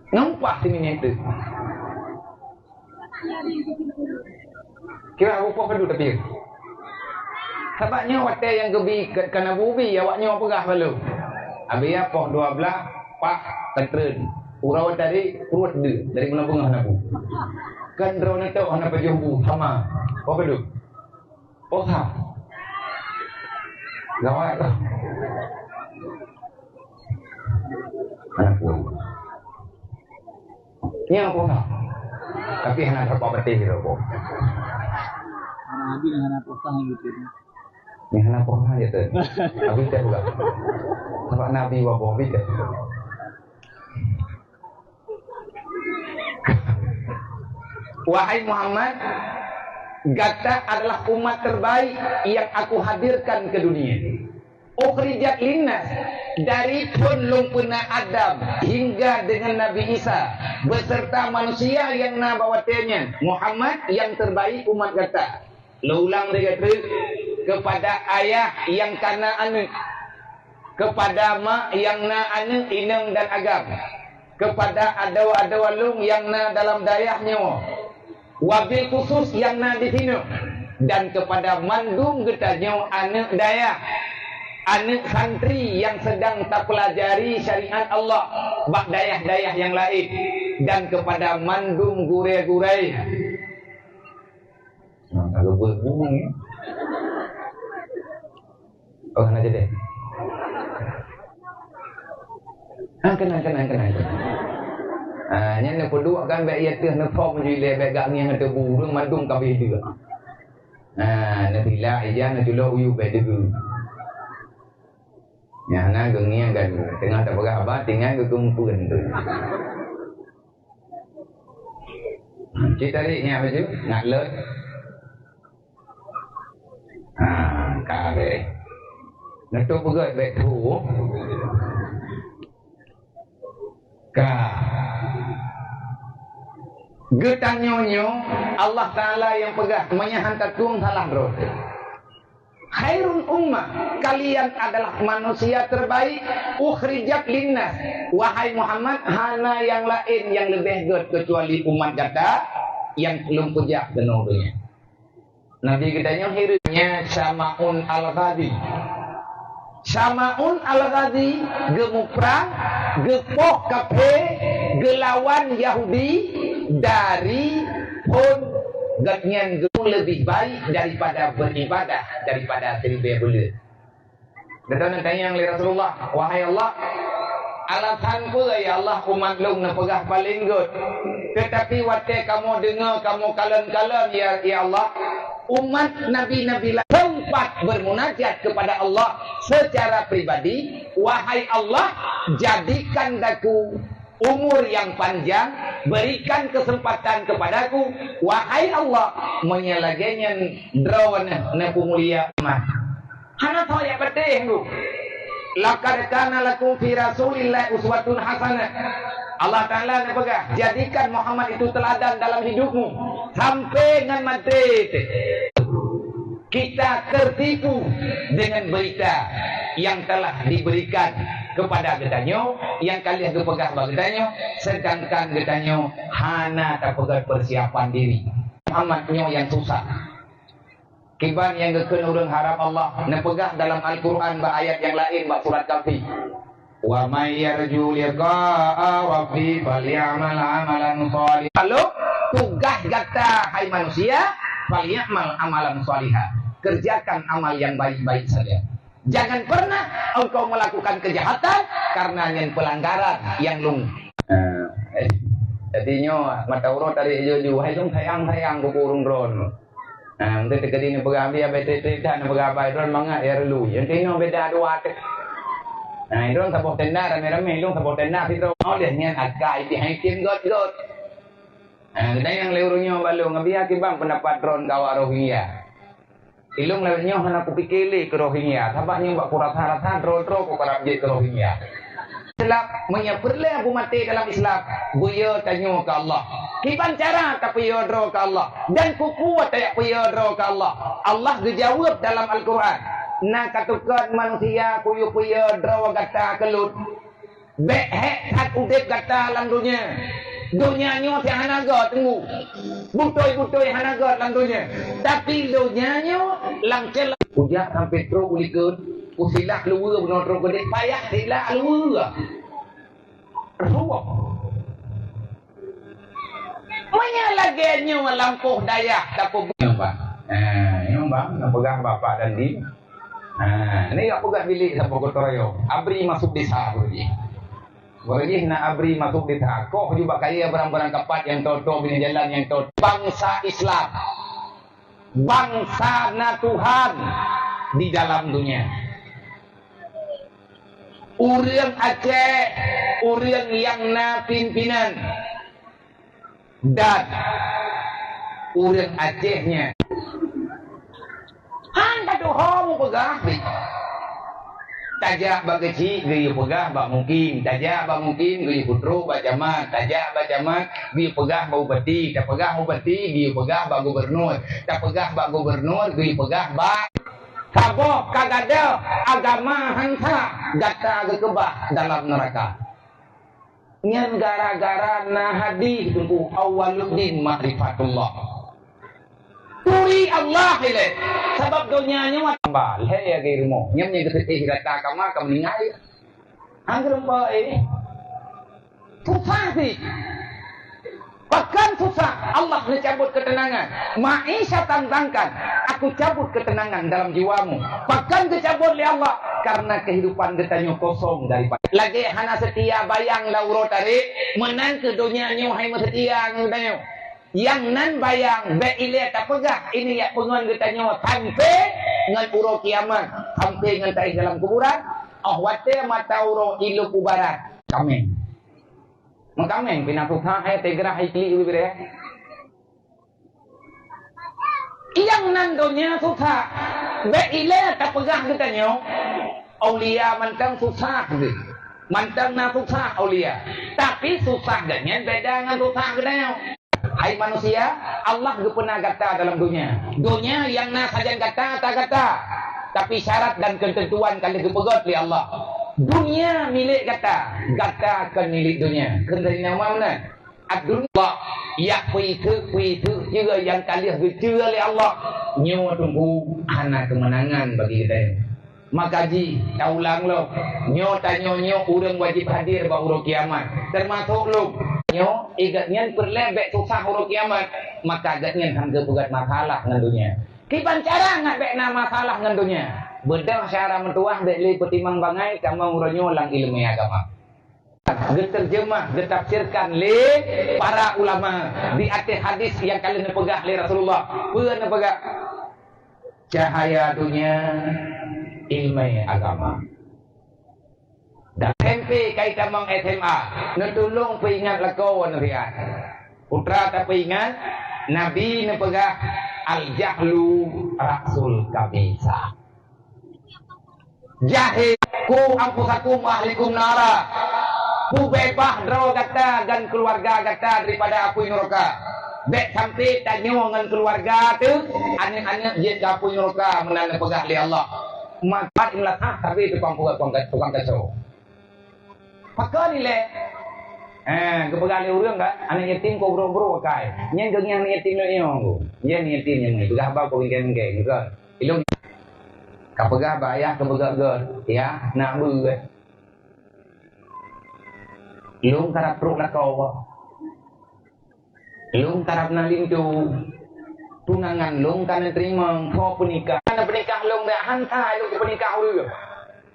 Numpah sini nyan tu. Kira upoh padu tapi. Sabab nyoe watée nyang geubi ka, ka nabu bi, awak nyoe peugah balu. Abi ya poh dua belas, pah, keutreun. Uroe tadi, pruet deuh, dari meunan beungoh nabu. Kan droeneuh tok hana pajoh bu, sama. Poh padu. Poh sa. Gawat lah. Anak buah. Nyan puasa. Tapi hana dapat beuteh gitu, Bu. Hana Nabi, hana puasa gitu. Nyan hana puasa gitu. Habis teh buka. Sebab Nabi wa Bu, habis teh. Wahai Muhammad, gata adalah umat terbaik yang aku hadirkan ke dunia. Ukhrijat linnas, dari phon lôn peuna Adam hingga dengan Nabi Isa, beserta manusia yang na bak watée nyan, Muhammad yang terbaik umat gata. Lôn ulang lagée treuk, kepada ayah yang kana aneuëk, kepada mak yang na aneuëk inong dan agam, kepada adoe-adoe lôn yang na dalam dayah nyoe, wabil khusus yang na di sinoe, dan kepada mandum geutanyoe aneuëk dayah, aneuëk santri yang sedang tapelajari syariat Allah bak dayah-dayah yang lain, dan kepada mandum gurée-gurée. Nah, kalau buat bunyi. Oh, hana jadi. Ah, kenang, kenang, kenang, kenang. Ah, nyan neupeuduek kan, bék ié teuh neupom ju ilée, bék gak ngieng teubu, ureuëng mandum ka beuh deuek. Ah, neupila ija, neuculok uyu bék deugeue. Nyan hana geungieng kan, teungoh tapeugah haba, tinggai geukeumpeuen tu. Cit tarék nyan baju, nak leuet. Ha, ka habéh. Neutôp beugöt bèk tho. Ka. Geutanyoe nyoe Allah Taala nyang peugah, meunyo han tatueng salah droe. Khairul ummah, kalian adalah manusia terbaik, ukhrijat linnas. Wahai Muhammad, hana nyang laén nyang leubeh gét keucuali umat gata nyang lôn peujak keunoe donya. Nabi geutanyoe hireuen nyan Syama'un Al-Ghadi. Syama'un Al-Ghadi geumuprang, geupoh kaphé, geulawan Yahudi dari phon gobnyan geuleubeh baik daripada beribadah daripada siribèe buleuen. Geutanyoe tanyong lé Rasulullah, "Wahai Allah, alasan peue, ya Allah, umat lôn neupeugah paleng gét? Teutapi watèe kamoe deungoe, kamoe kalon-kalon, ya, ya Allah, umat nabi-nabi laén sempat bermunajat kepada Allah secara pribadi, 'Wahai Allah, jadikan daku umur yang panjang, berikan kesempatan kepadaku, wahai Allah, meunyo lagèe nyan droeneuh neupeumulia umat.'" Hana tho jak patéh, Bu. "Laqad kana lakum fi Rasulillah uswatun hasanah." Allah Taala neupeugah, "Jadikan Muhammad itu teladan dalam hidupmu sampai ngon maté." Kita tertipu dengan berita yang telah diberikan kepada geutanyoe, nyang ka lheueh geupeugah bak geutanyoe, sedangkan geutanyoe hana tapeugöt persiapan diri. Muhammad nyoe nyang susah. Kiban nyang geukheun ureuëng harab Allah neupeugah dalam Al-Qur'an bak ayat nyang laén bak surat Kahfi, "Wa may yarju liqa'a rabbi falyamal amalan shalih." Lalu, tugaih gata, hai manusia, "Falyamal amalan shaliha." Kerjakan amal yang baik-baik saja. Jangan pernah engkau melakukan kejahatan karena nyan pelanggaran nyang lôn. Eh, eh, jadi nyoe mata uroe tarék ju-ju, hai lôn sayang-sayang keu ureuëng droeneuh. Nah, untuk teukeudi neupeugah ambi abéh teuh-teuh that neupeugah abai droen mangat ya reulu. Yang tinoe beda dua teuh. Nah, droen saboh tenda ramé-ramé, lôn saboh tenda sidroe. Oh, lheueh nyan akai pih hai tim gét-gét. Nah, geutanyoe lé ureuëng nyoe bak lôn, "Abi, kiban pendapat droen keu awak Rohingya?" Ilôn lagèe nyoe hana kupike lé keu Rohingya, sabab nyoe bak kurasa-rasa droe-droe kukarab jeuet keu Rohingya. Islam, meunyoe peureulèe beumaté dalam Islam, beuyo tanyoe keu Allah. Kiban cara tapeuyö droe keu Allah, dan keupeue tajak peuyö droe keu Allah? Allah geujaweueb dalam Al-Qur'an, "Na katukon manusia kuyue peuyö droe gata keu lôn." Bèk hék that udép gata lam donya. Donya nyoe si hana gét teunggu. Beutôi-beutôi hana gét lam donya. Tapi donya nyoe lam ceulah. Kujak sampai trok u likot, kusilak luweue bunoe trok keudeh, payah silak luweue. Ruweueng. Meunyoe lagèe nyoe lampôh dayah tapeubuet. Nyoe bang. Ah, nyoe bang, neupeugah bapak dan di. Ah, ni jak peugah bilék saboh gotong royong. Abri masuk desa, abri. Bagaih na abri masuk di takoh juga kaya barang-barang kapat nyang toto bina jalan nyang toto. Bangsa Islam, bangsa na Tuhan di dalam dunia. Ureuëng Aceh, ureuëng nyang na pimpinan. Dan ureuëng Aceh nyan han ka tuho mupeugah pih. Tajak bak keuchik geuyue peugah bak mukim, tajak bak mukim geuyue peutrok bak camat, tajak bak camat geuyue peugah bak bupati, tapeugah bupati geuyue peugah bak gubernur, tapeugah bak gubernur geuyue peugah bak saboh ka gadôh agama hansa gata geukeubah dalam neuraka. Nyan gara-gara na hadih Teungku, "Awwaluddin ma'rifatullah." Turi Allah ilée. Sabab donya nyoe tambah lhée ya geurumoh. Nyan nyang geuteuéh rata kama ka meuninggai. Anggeurumpok eh. Susah sih. Pakon susah, Allah neucabut keuteunangan. Ma'isyatan dhankan, Aku cabut keuteunangan dalam jiwamu. Pakon geucabut lé Allah? Karena kehidupan geutanyoe kosong daripada. Lagée hana seutia bayang lam uroe tarek, meunan keuh donya nyoe hai meuseutia ngon geutanyoe. Nyang nan bayang bék ilée tapeugah ini yak peungon geutanyoe sampai ngon uroe kiamat, sampai ngon taéh dalam kuburan. Oh watée mata uroe ilop u barat, kaméng. Meukaméng pih na susah hai teugrah hai klik bibiré. Nyang nan donya susah. Bék ilée tapeugah geutanyoe, aulia mantong susah geuh. Mantong na susah aulia. Tapi susah geuh nyan beda ngon susah geutanyoe. Hai manusia, Allah geupeuna gata dalam donya. Donya nyang na sajan gata ata gata. Tapi syarat dan keuteuntuan ka lheueh geupeugét lé Allah. Donya milék gata, gata kon milék donya. Kheun dari nama meunan? Ad-dunya, yak peuiseuk-peuiseuk ceue nyang ka lheueh geuceue lé Allah. Nyoe Teungku hana keumeunangan bagi geutanyoe. Maka jih taulang lom, nyoe tanyoe nyoe ureuëng wajéb hadir bak uroe kiamat, teumasok lôn. Nyoe, i gobnyan peureulée bék susah uroe kiamat, maka gobnyan han geupeugét masalah ngon donya. Kiban cara ngat bék na masalah ngon donya? Beudôh syara meutuwah bék lé peutimang bangai tamong uroe nyoe lam iéleumé agama. Geuteurjeumah, geutafsirkan lé para ulama di ateueh hadis nyang ka lheueh neupeugah lé Rasulullah. Peue neupeugah? Cahaya donya, iéleumé agama. Dan S M P kai tamong S M A, neutulông peuingat lakoe nuriat. Putra tapeuingat, Nabi neupeugah, "Al-jahlu ra'sul kabisa." Jahé, "Qu anfusakum wa ahlikum nara." Peubeubaih droe gata dan keuluwarga gata daripada apui neuraka. Bék sampai tanyoe ngon keuluwarga teuh, aneuëk-aneuëk jeuet keu apui neuraka meunan neupeugah lé Allah. Manfaat meunasah sabe tukang peugah tukang, tukang kaco. Pakon ilée? Eh, geupeugah lé ureuëng kan, aneuëk yatim keu brok-brok akai. Nyan geuhnyan aneuëk yatim lé nyoe. Nyan yatim nyang peugah haba keu bingkai-bingkai, bukan? Ilôn ka peugah bak ayah keu beugét-gét, ya, nak beuet. Lôn karab trok lakoe. Lôn karab na linto. Tunangan lôn ka neuteurimong, soe peunikah. Hana peunikah lôn dak hantai lôn peunikah ureuëng.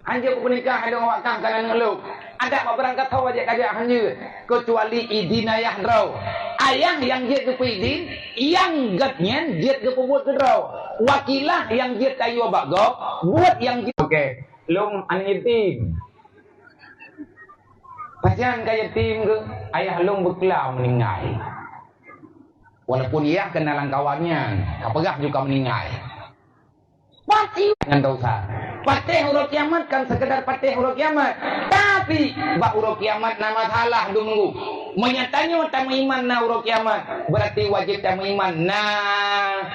Hanjeuet peunikah lôn awak kah kana lôn. Adak bak beurangkat soe jeuet kajak hanjeuet. Keucuali idin ayah droe. Ayah nyang jeuet geupeu idin, nyang gét nyan jeuet geupeubuet keudroe. Wakilah nyang jeuet tayue bak gob, buet nyang jeuet. Oke, lôn aneuëk yatim. Pajan ka yatim geuh, ayah lôn beuklam meuninggai. Walaupun yah keunalan kawan nyan, ka peugah juga meuninggai. Pasti ngon dosa. Patéh uroe kiamat kan sekedar patéh uroe kiamat. Tapi bak uroe kiamat na masalah dum minggu. Meunyoe tanyoe tameuiman na uroe kiamat, berarti wajéb tameuiman na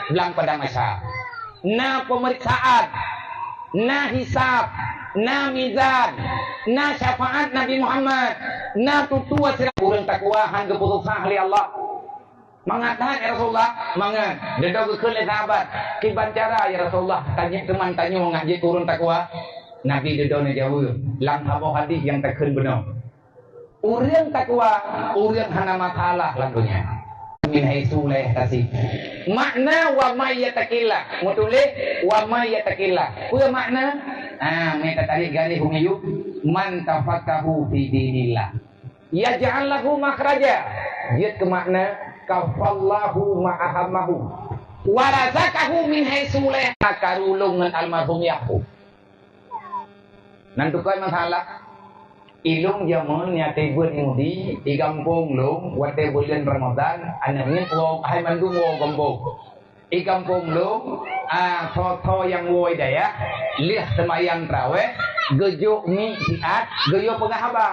blang padang mahsyar. Na peumeriksaan, na hisab, na mizan, na syafaat Nabi Muhammad, na tutoe sirat ureuëng takwa han geupeususah lé Allah. Mangat that ya Rasulullah, mangat. Dedo geukheun lé sahabat, "Kiban cara ya Rasulullah, tanyoe teuma tanyoe ngat jeuet keu ureuëng takwa?" Nabi dedo neujaweueb lam saboh hadis nyang takheun bunoe. Ureuëng takwa, ureuëng hana masalah lam donya. Min haitsu la yahtasib. Makna wa may yattaqillah, meutuléh wa may yattaqillah. Peue makna? Ah, meutarek garéh u miyueb, man tafaqahu fi dinillah. Yaj'al lahu makhraja. Jeuet keu makna kafallahu ma ahammahu. Wa razaqahu min haitsu la yahtasib. Karu lôn ngon almarhum yah pu. Nan tukoi masalah. Ilôn jameun nyang teubiet mudi di gampông lôn watèe buleuen Ramadhan, aneuk miet woe hai mandum woe gampông. I gampông lôn, a, tho-tho nyang woe dayah, lheueh seumayang tarawèh, geujok miet siat, geuyue peugah haba.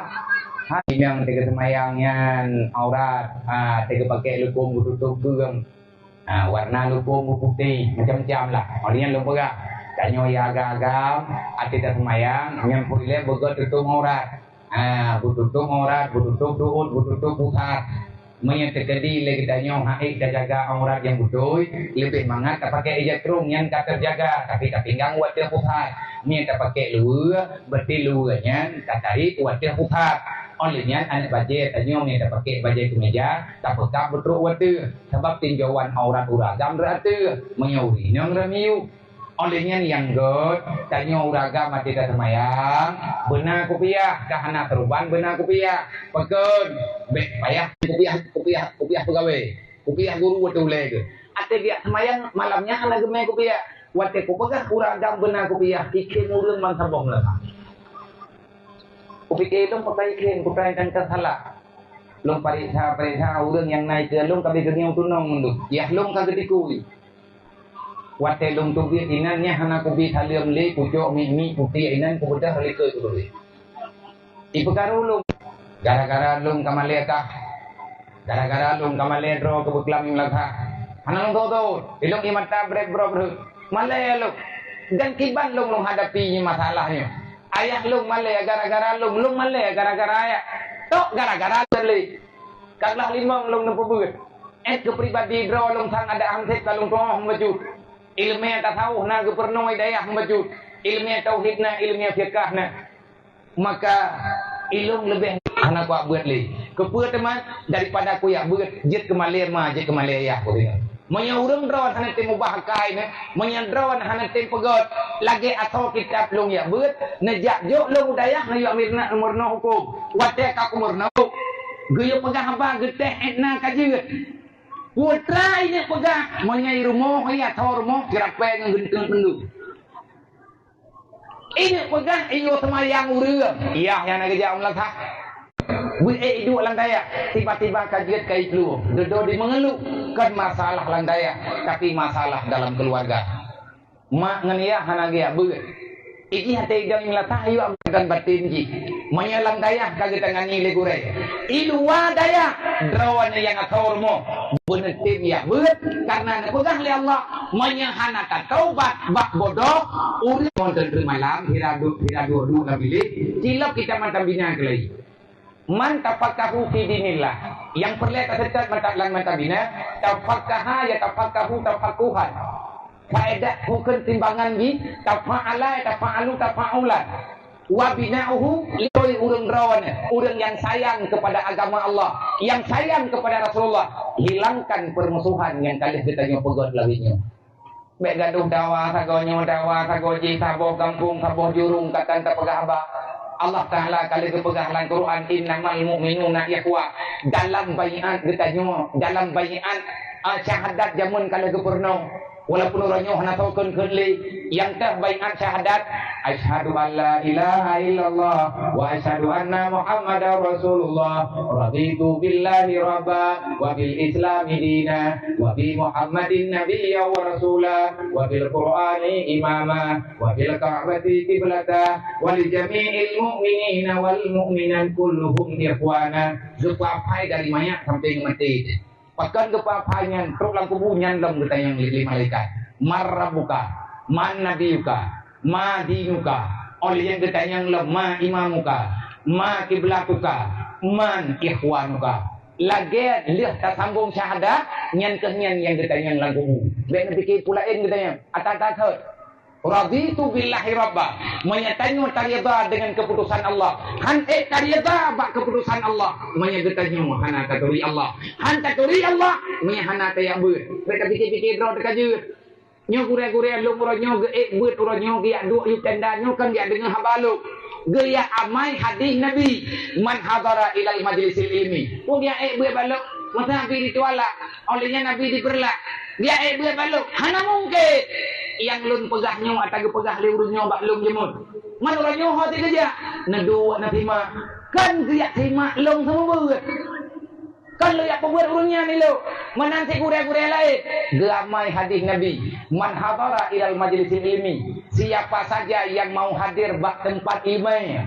Ha, nyang teuka seumayang nyan aurat, a, teuka pakèk lukôm beututôp geueng. A, warna lukôm beuputéh, macam-macam lah. Awak nyan lôn peugah, tanyoe nyang agam-agam, até taseumayang, nyan peureulèe beugöt tutôp aurat. Ha, beututôp aurat, beututôp du'ut, beututôp pusat. Meunyoe teukeudi lé geutanyoe han ék tajaga aurat nyang beutôi, leubeh mangat tapakèk ija krueng nyang ka teujaga, tapi tapinggang u ateueh pusat. Meunyoe tapakèk luweue, beuti luweue nyan tatarék u ateueh pusat. Óh lheueh nyan aneuk bajèe tanyoe meunyoe tapakèk bajèe keumeja, tapeukab beutrok u ateueh, sabab tinjauan aurat ureueng agam rot ateueh, meunyoe ureueng inong rot miyueb. Óh lheueh nyan nyang göt, tanyoe ureueng agam até taseumayang, beuna kupiah, ka hana seuruban beuna kupiah. Pakon? Bèk payah kupiah, kupiah, kupiah peugawèe. Kupiah guru watèe ulèe geuh. Até geujak seumayang malam nyan hana geumè kupiah. Watèe kupeugah ureueng agam beuna kupiah, ikheun ureueng ban saboh meulaha. Kupike lôn pakai ikheun, kutai tangka salah. Lôn pareksa-pareksa ureueng nyang na ikheun lôn ka beugeungieng tunong ngon lôn. Yah lôn ka geutikui. Watèe lôn teubiet inan nyan hana kubi saleuem lé, kucok miek-miek kupiek inan kubeudôh likot kutuléh. Ipeukaru lôn. Gara-gara lôn ka malèe kah. Gara-gara lôn ka malèe droe keu beuklam nyang lagha. Hana lôn thot-thot. Ilôn ie mata brek-brok rheueh. Malèe lôn. Dan kiban lôn lôn hadapi nyoe masalah nyoe. Ayah lôn malèe gara-gara lôn, lôn malèe gara-gara ayah. Tok gara-gara lôn lé. Ka glah limong lôn neupeubeuet. Ét keu pribadi droe lôn sang adak han sép ka lôn tuoh meubacut. Ileumèe tasawuf na geupeurunoe dayah meubacut. Ileumèe tauhid na, ileumèe fiqah na. Maka ilôn leubeh hana kuyak beuet lé. Keupeue teuma? Daripada kuyak beuet, jeuet keu malèe ma, jeuet keu malèe yah, ku deungö. Meunyoe ureueng droe hana tem mubah akai nyan, meunyoe droe hana tem peugöt, lagèe asoe kitab lôn yak beuet, neujak jok lôn u dayah ngon yak meurunoe hukôm. Watèe ka kumeurunoe, geuyue peugah haba geutéh ék na ka jeuet. Putra ineuk peugah, meunyoe i rumoh, i asoe rumoh, sirapèe ngon geunteng peunduk. Ineuk peugah, i nyoe seumayang ureueng. Yah nyang na geujak u meunasah. Beuék iduek lam dayah, tiba-tiba ka jeuet ka iplueng. Dudoe di meungeuluh, kon masalah lam dayah, tapi masalah dalam keuluwarga. Mak ngon yah hana geujak beuet. Ijih até idong meunasah yue dan baten jih. Meunyoe lam dayah ka geutangani lé gurèe. I luwa dayah, droeneuh nyang asoe rumoh, beuneutem yak beuet, kareuna neupeugah lé Allah, meunyoe hana tataubat bak bodoh, ureueng ngon teunteue malam, hira duek, hira duek-duek lam bilék, cilok kitab mantong bina keulai. Man tafaqahu fi dinillah. Nyang peureulèe taseutôt mantong lam mantong bina, tafaqaha yatafaqahu tafaqquhan. Faedah hukun timbangan jih, tafa'ala, tafa'alu, tafa'ulan. Wa bina'uhu, likoi ureueng droeneuh, ureueng nyang sayang kepada agama Allah, nyang sayang kepada Rasulullah, hilangkan permusuhan nyang ka lheueh geutanyoe peugöt lawét nyoe. Bèk gadoh dawa sagoe nyoe, dawa sagoe jih, saboh gampông, saboh jurông, ka tan tapeugah haba. Allah Taala ka lheueh geupeugah lam Quran, "Innamal mu'minuna ikhwah." Dalam baiat geutanyoe, dalam baiat, ah, syahadat jameun ka lheueh geupeurunoe. Walaupun uroe nyoe hana soe kheun-kheun lé, nyang teuh baiat syahadat, "Asyhadu an la ilaha illallah wa asyhadu anna Muhammadar Rasulullah. Raditu billahi rabba wa bil islami dina wa bi Muhammadin nabiyya wa rasula wa bil Qur'ani imama wa bil Ka'bati qiblata wa li jami'il mu'minina wal mu'minat kulluhum ikhwana." Geupeuaphai dari manyak sampai ngon maté. Pakon geupeuaphai nyan, trok lam kubu nyan lom geutanyong lé, lé malaikat, "Man rabbuka? Man nabiyuka? Ma dinuka?" Óh lheueh nyan geutanyong lom, "Ma imamuka? Ma kiblatuka? Man ikhwanuka?" Lagèe lheueh tasambong syahadat, nyan keuh nyan nyang geutanyong lam kubu. Bèk neupike peue laén geutanyong, ata-ata thot. "Raditu billahi rabba." Meunyoe tanyoe taridha deungon keuputusan Allah, han ék taridha bak keuputusan Allah, meunyoe geutanyoe hana taturi Allah. Han taturi Allah, meunyoe hana tayak beuet. Bèk tapike-pike droe teuka jeuet. Nyoe gurèe-gurèe lôn uroe nyoe geuék beuet, uroe nyoe geuyak duek yub tenda, nyoe kon geuyak deungö haba lôn. Geujak amai hadis Nabi, "Man hadara ilal majlisil ilmi." Oh, geujak ék beuet bak lôn. Masa Nabi ditualak, oleh nyan Nabi dipeureulat. Geujak ék beuet bak lôn. Hana mungken. Nyang lôn peugah nyoe ata geupeugah lé ureuëng nyoe bak lôn jeumut. Man uroe nyoe ho teugeujak. Neuduek neusimak. Kan geujak simak lôn seumeubeuet. Kan lôn jak peubuet ureuëng nyan ilok, meunan cit gurée-gurée laén. Geuamai hadis Nabi, "Man hadara ilal majlisil ilmi." Siapa saja yang mau hadir bak teumpat ileumé.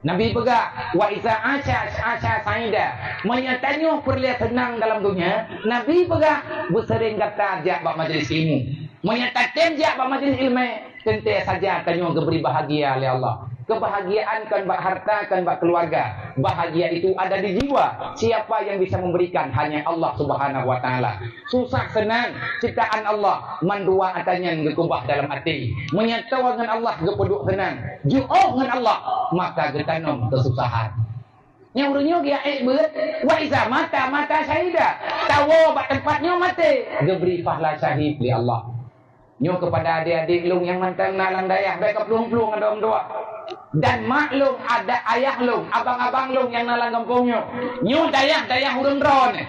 Nabi peugah, "Wa iza asya, asya saida." Meunyoe tanyoe peureulée seunang dalam donya, Nabi peugah, "Beuseuring gata jak bak majlis ilmu." Meunyoe tatem jak bak majlis ileumé, teuntée saja tanyoe geubri bahagia lé Allah. Kebahagiaan kon bak harta, kon bak keuluwarga. Bahagia itu ada di jiwa. Siapa yang bisa memberikan? Hanya Allah Subhanahu wa Taala. Susah seunang, ciptaan Allah, mandua ata nyan geukeubah dalam até. Meunyoe toe ngon Allah geupeuduek seunang, jiôh ngon Allah, maka geutanom keususahan. Nyang ureuëng nyoe geujak ék beuet, "Wa iza mata, mata syahida." Tawoe bak teumpat nyoe maté, geubri pahla syahid lé Allah. Nyoe keupada adék-adék lôn nyang mantong na lam dayah, bék ka plueng-plueng adoe meutuah. Dan mak lôn, ada ayah lôn, abang-abang lôn nyang na lam gampông nyoe. Nyoe dayah-dayah ureuëng droeneuh.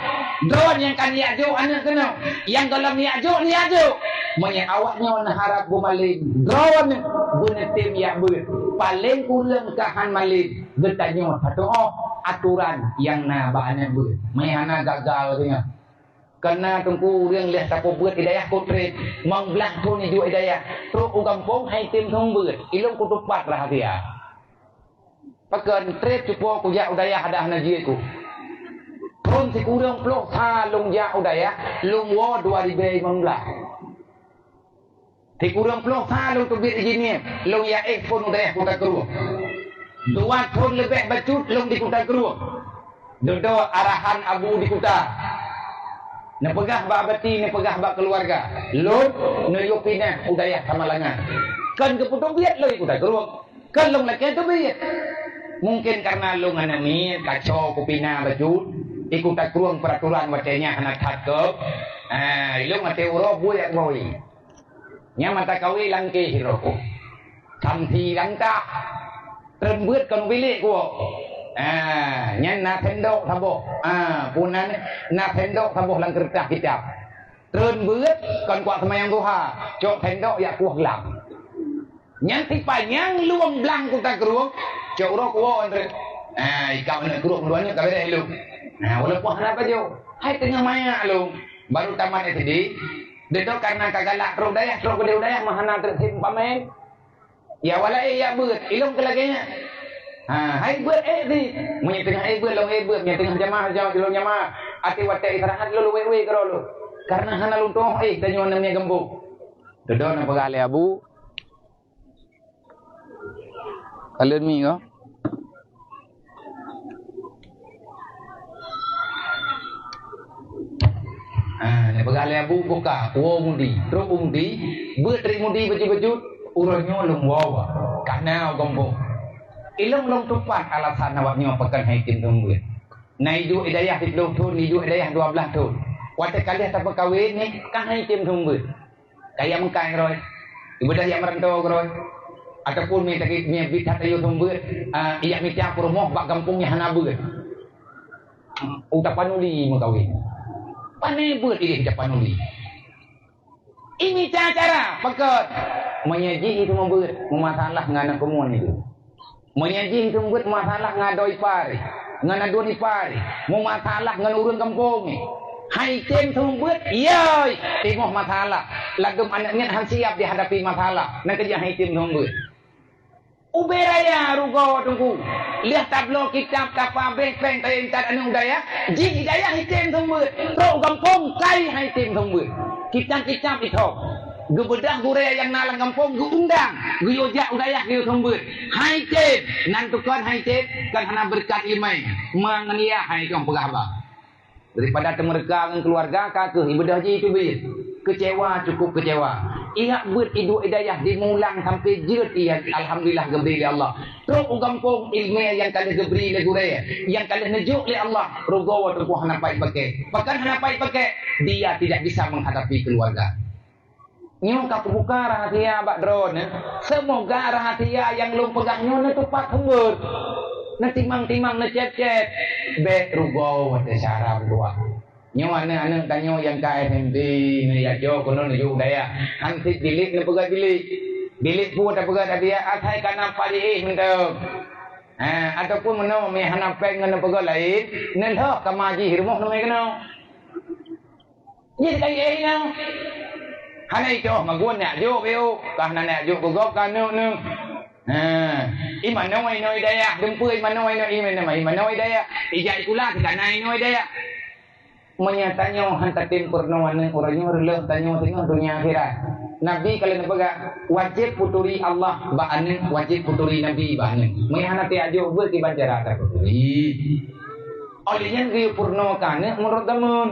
Droeneuh nyang ka neujak jok aneuëk keunoe. Nyang gohlom neujak jok, neujak jok. Meunyoe awak nyoe neuharab beumaleng, droeneuh beuneutem jak beuet. Paleng kureueng ka han maleng. Geutanyoe tatuoh atoran nyang na bak aneuëk beuet. Meuhana gagal deungon. Kareuna teungku ureuëng lheueh tapeubuet i dayah kutrit, mang blaih thon iduek i dayah, trok u gampông han item seumeubeuet, ilong kutupat rahsia. Pakon treb cupo kujak u dayah adak hana jeuet ku. Thon sikureueng ploh sa lôn jak u dayah, lôn woe dua ribèe limong blaih. Sikureueng ploh sa lôn teubiet iénjinier, lôn jak éh phon u dayah Kuta Krueng. Dua thon leubeh bacut lôn di Kuta Krueng. Dudoe arahan Abu di Kuta. Neupeugah bak Abati, neupeugah bak keuluwarga. Lôn neuyue pinah u dayah Samalanga. Kon keupeue teubiet lôn i Kuta Krueng. Kon lôn lakèe teubiet. Mungken kareuna lôn aneuëk miet, kacau kupinah bacut. I Kuta Krueng peuraturan watèe nyan hana that keu. Ah, lôn watèe uroe buet jak keumawi. Nyan mata kawé langkeh roko. Samsi langkah. Treun beuet kon bilék kuwoe. Ah, nyan na sendok saboh. Ah, puna na sendok saboh lam keureutah kitab. Treun beuet kon kuat seumayang duha. Cok sendok jak kuwoe glam. Nyan sipanyang lueng blang Kuta Krueng. Cok uroe kuwoe treun. Ah, ikab aneuk krueng dua nyoe ka beres lom. Nah, walaupun hana pajoh. Hai teungoh manyak lom. Baru tamat S D. Deungoe kareuna ka galak trok dayah, trok keudeh dayah mah hana trok sim pamen. Ya, awak laén jak beuet, ilong keu lagèe nyan. Ha, hai beuet éh di. Meunyoe teungoh éh beuet, lôn éh beuet, meunyoe teungoh jamaah, jamaah, lôn jamaah. Até watèe istirahat lôn wé-wé keudroe lôn. Kareuna hana lôn tuoh éh tanyoe namiet geumbok. Deungoe na peugah lé Abu. Kalen mi ko. Ah, neupeugah lé Abu buka, woe mudi. Trok u mudi, beuet ri mudi bacut-bacut, uroe nyoe lôn woe. Kana u gampông. Ilong lôn tupat alasan awak nyoe pakon han item seumeubeuet. Na iduek i dayah siplôh thon, iduek i dayah dua blaih thon. Watèe ka lheueh tapeukawen nyan, ka han item seumeubeuet. Kaya meukai keudroe. Ibadah jak meurantau keudroe. Ataupun mi taki mi bit that ayo seumeubeuet, ah, jak mita peurumoh bak gampông nyang hana beuet. U Tapanuli meukawen. Pane beuet ideh Tapanuli. Ini cara pakon. Meunyoe jih itu seumeubeuet, meumasalah ngon aneuk keumuen itu. Meunyoe jih seumeubeuet masalah ngon adoe ipar, ngon aduen ipar, meumasalah ngon ureueng gampông. Han item seumeubeuet, yoi, timoh masalah. Ladôm aneuk miet han siap dihadapi masalah, nyan keujeuet han item seumeubeuet. Ubé raya rugoe teungku. Lheueh tabloe kitab tapabéh péng taintat aneuk u dayah, jih i dayah item seumeubeuet. Trok u gampông kai han item seumeubeuet. Kitab-kitab ithom. Geubeudôh gurée nyang na lam gampông geuundang, geuyue jak u dayah geuyue seumeubeuet. Han item, nan tukon han item, kan hana beureukat ileumèe. Ma ngon yah han item peugah haba. Daripada teumeureuka ngon keuluwarga, ka kheueh ibadah jih teubiet. Keucewa, cukup keucewa. Ingat beuet iduek i dayah dimulang sampoe jeuet, iya, alhamdulillah geubri lé Allah. Trok u gampông ileumèe nyang ka lheueh geubri lé gurée, nyang ka lheueh neujok lé Allah, rugoe teungku hana pai paké. Pakon hana pai paké? Dia tidak bisa menghadapi keluarga. Nyoe ka kubuka rahasia bak droeneuh. Seumoga rahasia nyang lôn peugah nyoe neutupat seumbeuet. Neutimang-timang, neucet-cet. Bék rugoe watée syara meutuah. Nyoe aneuëk-aneuëk tanyoe nyang ka S M P, neujak jok keunoe neujok u dayah. Han cit bilék neupeugah bilék. Bilék peue tapeugah tadi, asai ka na pariéh mantong. Ha, ataupun meunoe meuhana péng ngon neupeugah laén, neulheueh kama jih rumoh neumé keunoe. Jih ka éh nyoe. Hana itoh magun nak jok beu, kah na nak jok keu gob ka neuk-neuk. Ha, imanoe inoe dayah, dumpeue imanoe inoe, imanoe, imanoe dayah. Ijak sikula sikana inoe dayah. Meunyoe tanyoe han tatem peurunoe aneuëk uroe nyoe, reuloh tanyoe singoh donya akhirat. Nabi ka lheueh neupeugah, wajéb peuturi Allah bak aneuëk, wajéb peuturi Nabi bak aneuëk. Meunyoe hana tajak jok beuet kiban cara tapeuturi. Óh lheueh nyan geuyue peurunoe keu aneuëk meunurot zameun.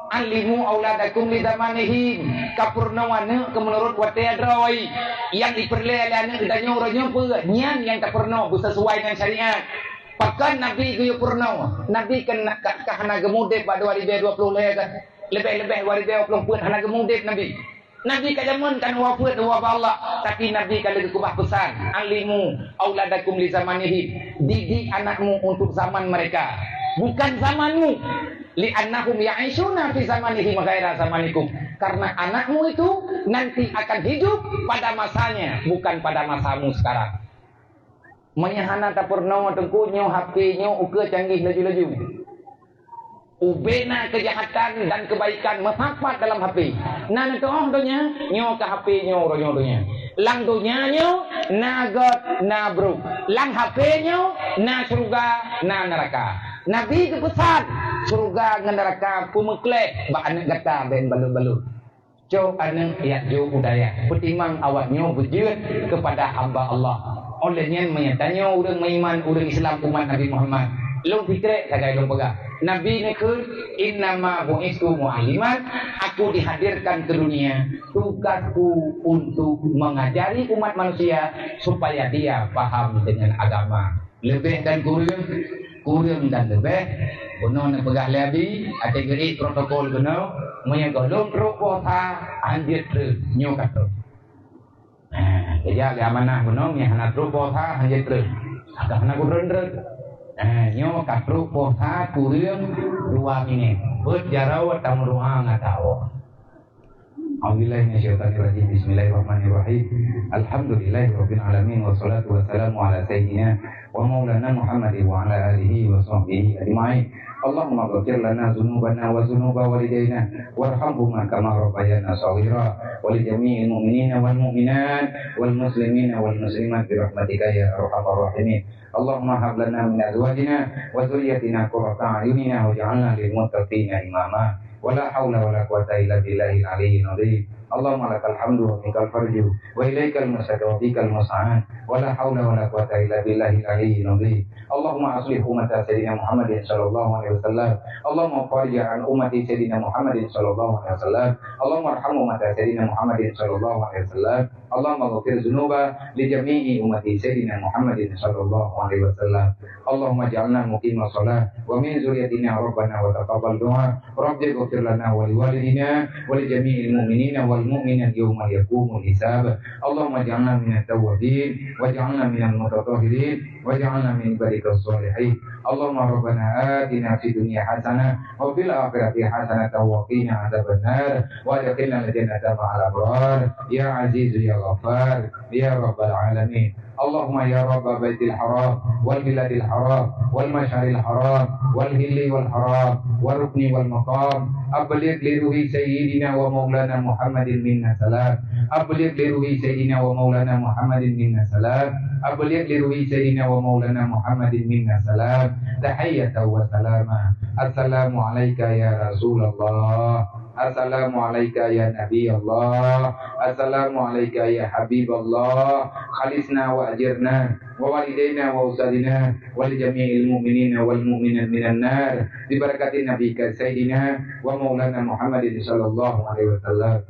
Allimu auladakum li zamanihim. Ka peurunoe aneuëk keu meunurot watée droe. Nyang jipeureulée lé aneuëk geutanyoe uroe nyoe peue? Nyan nyang tapeurunoe beuseusuai ngon syariat. Pakon Nabi geuyue peurunoe? Nabi kan na-, ka, ka hana geumudeb bak dua ribée dua ploh lhée kan? Leubeh-leubeh dua ribée dua ploh peuet hana geumudeb Nabi. Nabi ka jameun kan wafeuet, wafeuet Allah, tapi Nabi ka lheueh geukeubah peusan, "Allimu auladakum li zamanihim." Didik anakmu untuk zaman mereka, bukan zamanmu. "Li'annahum ya'ishuna fi zamanihim ghaira zamanikum." Karena anakmu itu nanti akan hidup pada masanya, bukan pada masamu sekarang. Meunyoe hana tapeurunoe teungku, nyoe H P nyoe ukeue canggih laju-laju. Ubena keujahatan dan keubaikan meusapat dalam H P. Na neutuoh donya, nyoe ka H P nyoe uroe nyoe donya. Lam donya nyoe na gét, na brok. Lam H P nyoe na syeuruga, na neuraka. Nabi geupeusan, syeuruga ngon neuraka peumeukleh bak aneuëk gata bék balut-balut. Cok aneuëk jak jok u dayah, peutimang awaknyoe beujeuet keupada hamba Allah. Óh lheueh nyan meunyoe tanyoe ureuëng meuiman, ureuëng Islam umat Nabi Muhammad, lôn pikrek sagai lôn peugah, Nabi neukheun, "Innama bu'istu mu'alliman," aku dihadirkan ke dunia, tugasku untuk mengajari umat manusia supaya dia paham dengan agama. Leubeh dan kureueng, kureueng dan leubeh, bunoe neupeugah lé Abi, até geuék protokol keunoe, meunyoe gohlom trok poh sa, hanjeuet treun, nyoe ka trok. Nah, keujak lé amanah bunoe, meunyoe hana trok poh sa, hanjeuet treun. Ka hana kureueng treun. Nah, nyoe ka trok poh sa, kureueng dua minét. Beuet jaroe tameudoa ngon tawoe. A'udzubillahi minasyaitonirrajim. Bismillahirrahmanirrahim. Alhamdulillahirabbil alamin, wassalatu wassalamu ala sayyidina wa maulana Muhammadin wa ala alihi wa sahbihi ajma'in. Allahumma ghfir lana dzunubana wa dzunuba walidaina warhamhuma kama rabbayana shaghira, wa li jami'il mu'minina wal mu'minat wal muslimina wal muslimat bi rahmatika ya arhamar rahimin. Allahumma hab lana min azwajina wa dzurriyyatina qurrata a'yunina waj'alna lil muttaqina imama. Wa la haula wa la quwwata illa billahil aliyyil azim. Allahumma lakal hamdu wa minkal farju wa ilaikal musytaka wa bikal musta'an. Wa la haula wa la quwwata illa billahil aliyyil azim. Allahumma aslih ummata sayyidina Muhammadin sallallahu alaihi wasallam. Allahumma farij an ummati sayyidina Muhammadin sallallahu alaihi wasallam. Allahumma arham ummata sayyidina Muhammadin sallallahu alaihi wasallam. Allahumma ghfir dzunuba li jami'i ummati sayyidina Muhammadin sallallahu alaihi wasallam. Allahumma ja'alna muqimas shalah wa min dzurriyyatina rabbana wa taqabbal du'a. Rabbi ghfir lana wa li walidina wa li jami'il mu'minina wal mu'minat yauma yaqumul hisab. Allahumma ja'alna minat tawwabin wa ja'alna minal mutatahhirin wa ja'alna min ibadikas shalihin. Allahumma rabbana atina fid dunya hasanah wa fil akhirati hasanah wa qina adzabannar. Wa adkhilnal jannata ma'al abrar. Ya Azizu ya Ghaffar. Ya Rabbal Alamin. Allahumma ya Rabba Baitil Haram wal Biladil Haram wal Masyaril Haram wal Hilli wal Haram wal Rukni wal Maqam, abligh li ruhi Sayyidina wa Maulana Muhammadin minna salam. Abligh li ruhi Sayyidina wa Maulana Muhammadin minna salam. Abligh li ruhi Sayyidina wa Maulana Muhammadin minna salam. Tahiyatan wa salama. Assalamu alaika ya Rasulullah. Assalamu alaika ya Nabi Allah. Assalamu alaika ya Habib Allah. Khalisna wa ajirna wa walidaina wa ustadzina wa li jami'il mu'minina wal mu'minat minan nar. Bi barakatin Nabi ka Sayyidina wa Maulana Muhammadin sallallahu alaihi wasallam.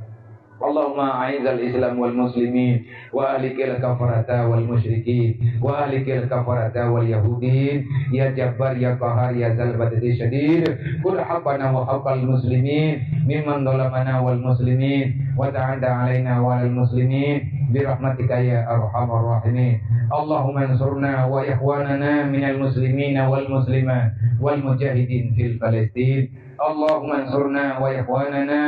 Allahumma a'izzal Islam wal muslimin wa ahlikil kafarata wal musyrikin wa ahlikil kafarata wal yahudin. Ya Jabbar ya Qahar ya Zal Badri Syadid, khudh haqqana wa haqqal muslimin. ممن ظلمنا والمسلمين، وتعدى علينا وعلى المسلمين برحمتك يا أرحم الراحمين. اللهم انصرنا وإخواننا من المسلمين والمسلمات والمجاهدين في فلسطين. اللهم انصرنا وإخواننا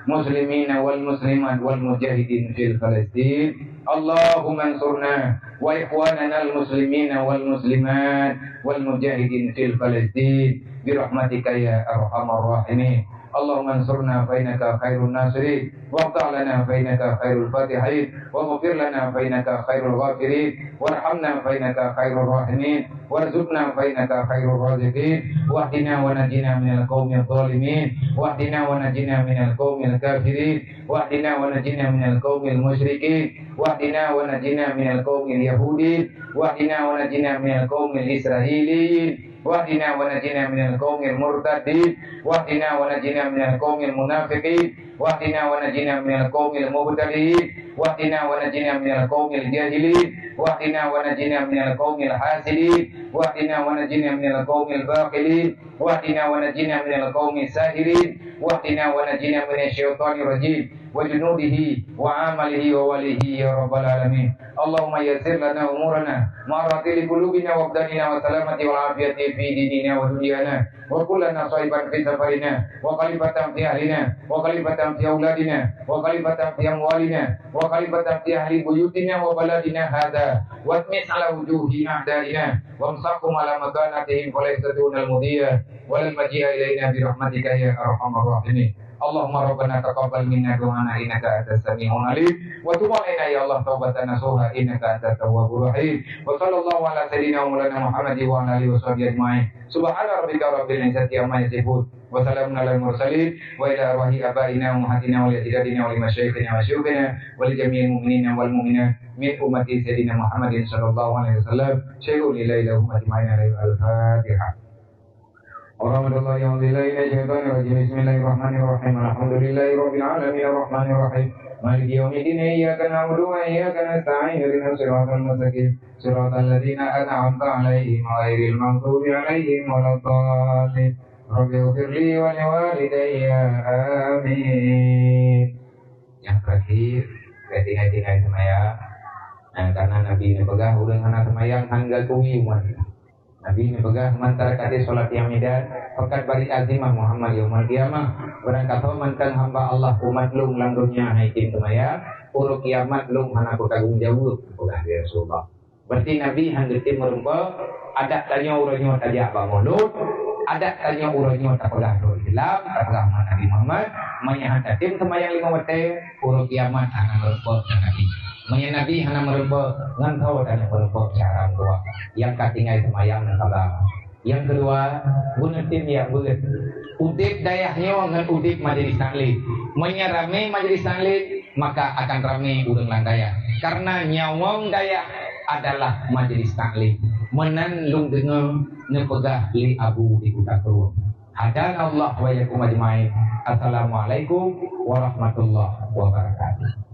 مسلمين والمسلمات والمجاهدين في فلسطين. اللهم انصرنا وإخواننا المسلمين والمسلمات والمجاهدين في فلسطين برحمتك يا أرحم الراحمين. اللهم انصرنا فإنك خير الناصرين، وافتح لنا فإنك خير الفاتحين، واغفر لنا فإنك خير الغافرين، وارحمنا فإنك خير الراحمين، وارزقنا فإنك خير الرازقين، واهدنا ونجنا من القوم الظالمين، واهدنا ونجنا من القوم الكافرين، واهدنا ونجنا من القوم المشركين، واهدنا ونجنا من القوم اليهودين، واهدنا ونجنا من القوم الإسرائيليين، واهدنا ونجنا من القوم المرتدين، واهدنا ونجنا من القوم المنافقين، واهدنا ونجنا من القوم المبتدعين، واهدنا ونجنا من القوم الجاهلين، واهدنا ونجنا من القوم الحاسدين، واهدنا ونجنا من القوم الباخلين، واهدنا ونجنا من القوم الساحرين، واهدنا ونجنا من الشيطان الرجيم وجنوده وعمله ووليه يا رب العالمين. اللهم يسر لنا أمورنا مع راحة قلوبنا وأبداننا والسلامة والعافية في ديننا ودنيانا، وكن لنا صاحبا في سفرنا، وخليفة في أهلنا، وخليفة في أولادنا، وخليفة في أموالنا، وخليفة في أهل بيوتنا وبلدنا هذا، واطمس على وجوه أعدائنا، وامسخهم على مكانتهم فلا يستطيعون المضي ولا المجيء إلينا برحمتك يا أرحم الراحمين. اللهم ربنا تقبل منا دعاءنا إنك أنت السميع العليم، وتب علينا يا الله توبة نصوحا إنك أنت التواب الرحيم. وصلى الله على سيدنا ومولانا محمد وعلى آله وصحبه أجمعين. سبحان ربك رب العزة عما يصفون، وسلام على المرسلين، وإلى أرواح آبائنا وأمهاتنا ولأجدادنا ولمشايخنا وشيوخنا ولجميع المؤمنين والمؤمنات من أمة سيدنا محمد صلى الله عليه وسلم. شيء لله لهم أجمعين. الفاتحة. أعوذ بالله من الشيطان الرجيم. بسم الله الرحمن الرحيم. الحمد لله رب العالمين الرحمن الرحيم مالك يوم الدين إياك نعبد وإياك نستعين اهدنا الصراط المستقيم صراط الذين أنعمت عليهم غير المغضوب عليهم ولا الضالين. رب اغفر لي ولوالدي. آمين. Nyang terakhir, tinggai-tinggai seumayang. Nah, karena Nabi neupeugah ureuëng hana seumayang hana geukui umat. Nabi neupeugah, "Man taraka sholat yaumiddin faqad bari'a zimmahu Muhammad yaumal qiyamah." Barang kasoe mantong hamba Allah umat lôn lam donya hai tem seumayang, uroe kiamat lôn hana peutanggung jaweueb, peugah lé Rasulullah. Berarti Nabi han geutem meureumpok, adat tanyoe uroe nyoe tajak bak mulod, adat tanyoe uroe nyoe tapeugah droe Islam, tapeugah umat Nabi Muhammad, meunyoe han tatem seumayang lima watée, uroe kiamat hana meureumpok ngon Nabi. Meunyoe Nabi hana meureumpok, ngon soe tanyoe meureumpok cara meutuah nyang ka tinggai seumayang ngon sabar. Nyang keudua, beuneutem nyang beuet. Udeb dayah nyoe ngon udeb majelis taklim. Meunyoe ramé majelis taklim, maka akan ramé ureuëng lam dayah. Karena nyawöng dayah adalah majelis taklim. Meunan lôn deungoe neupeugah lé Abu di Kuta Krueng. Hadanallah wa iyyakum ajmain. Assalamualaikum warahmatullahi wabarakatuh.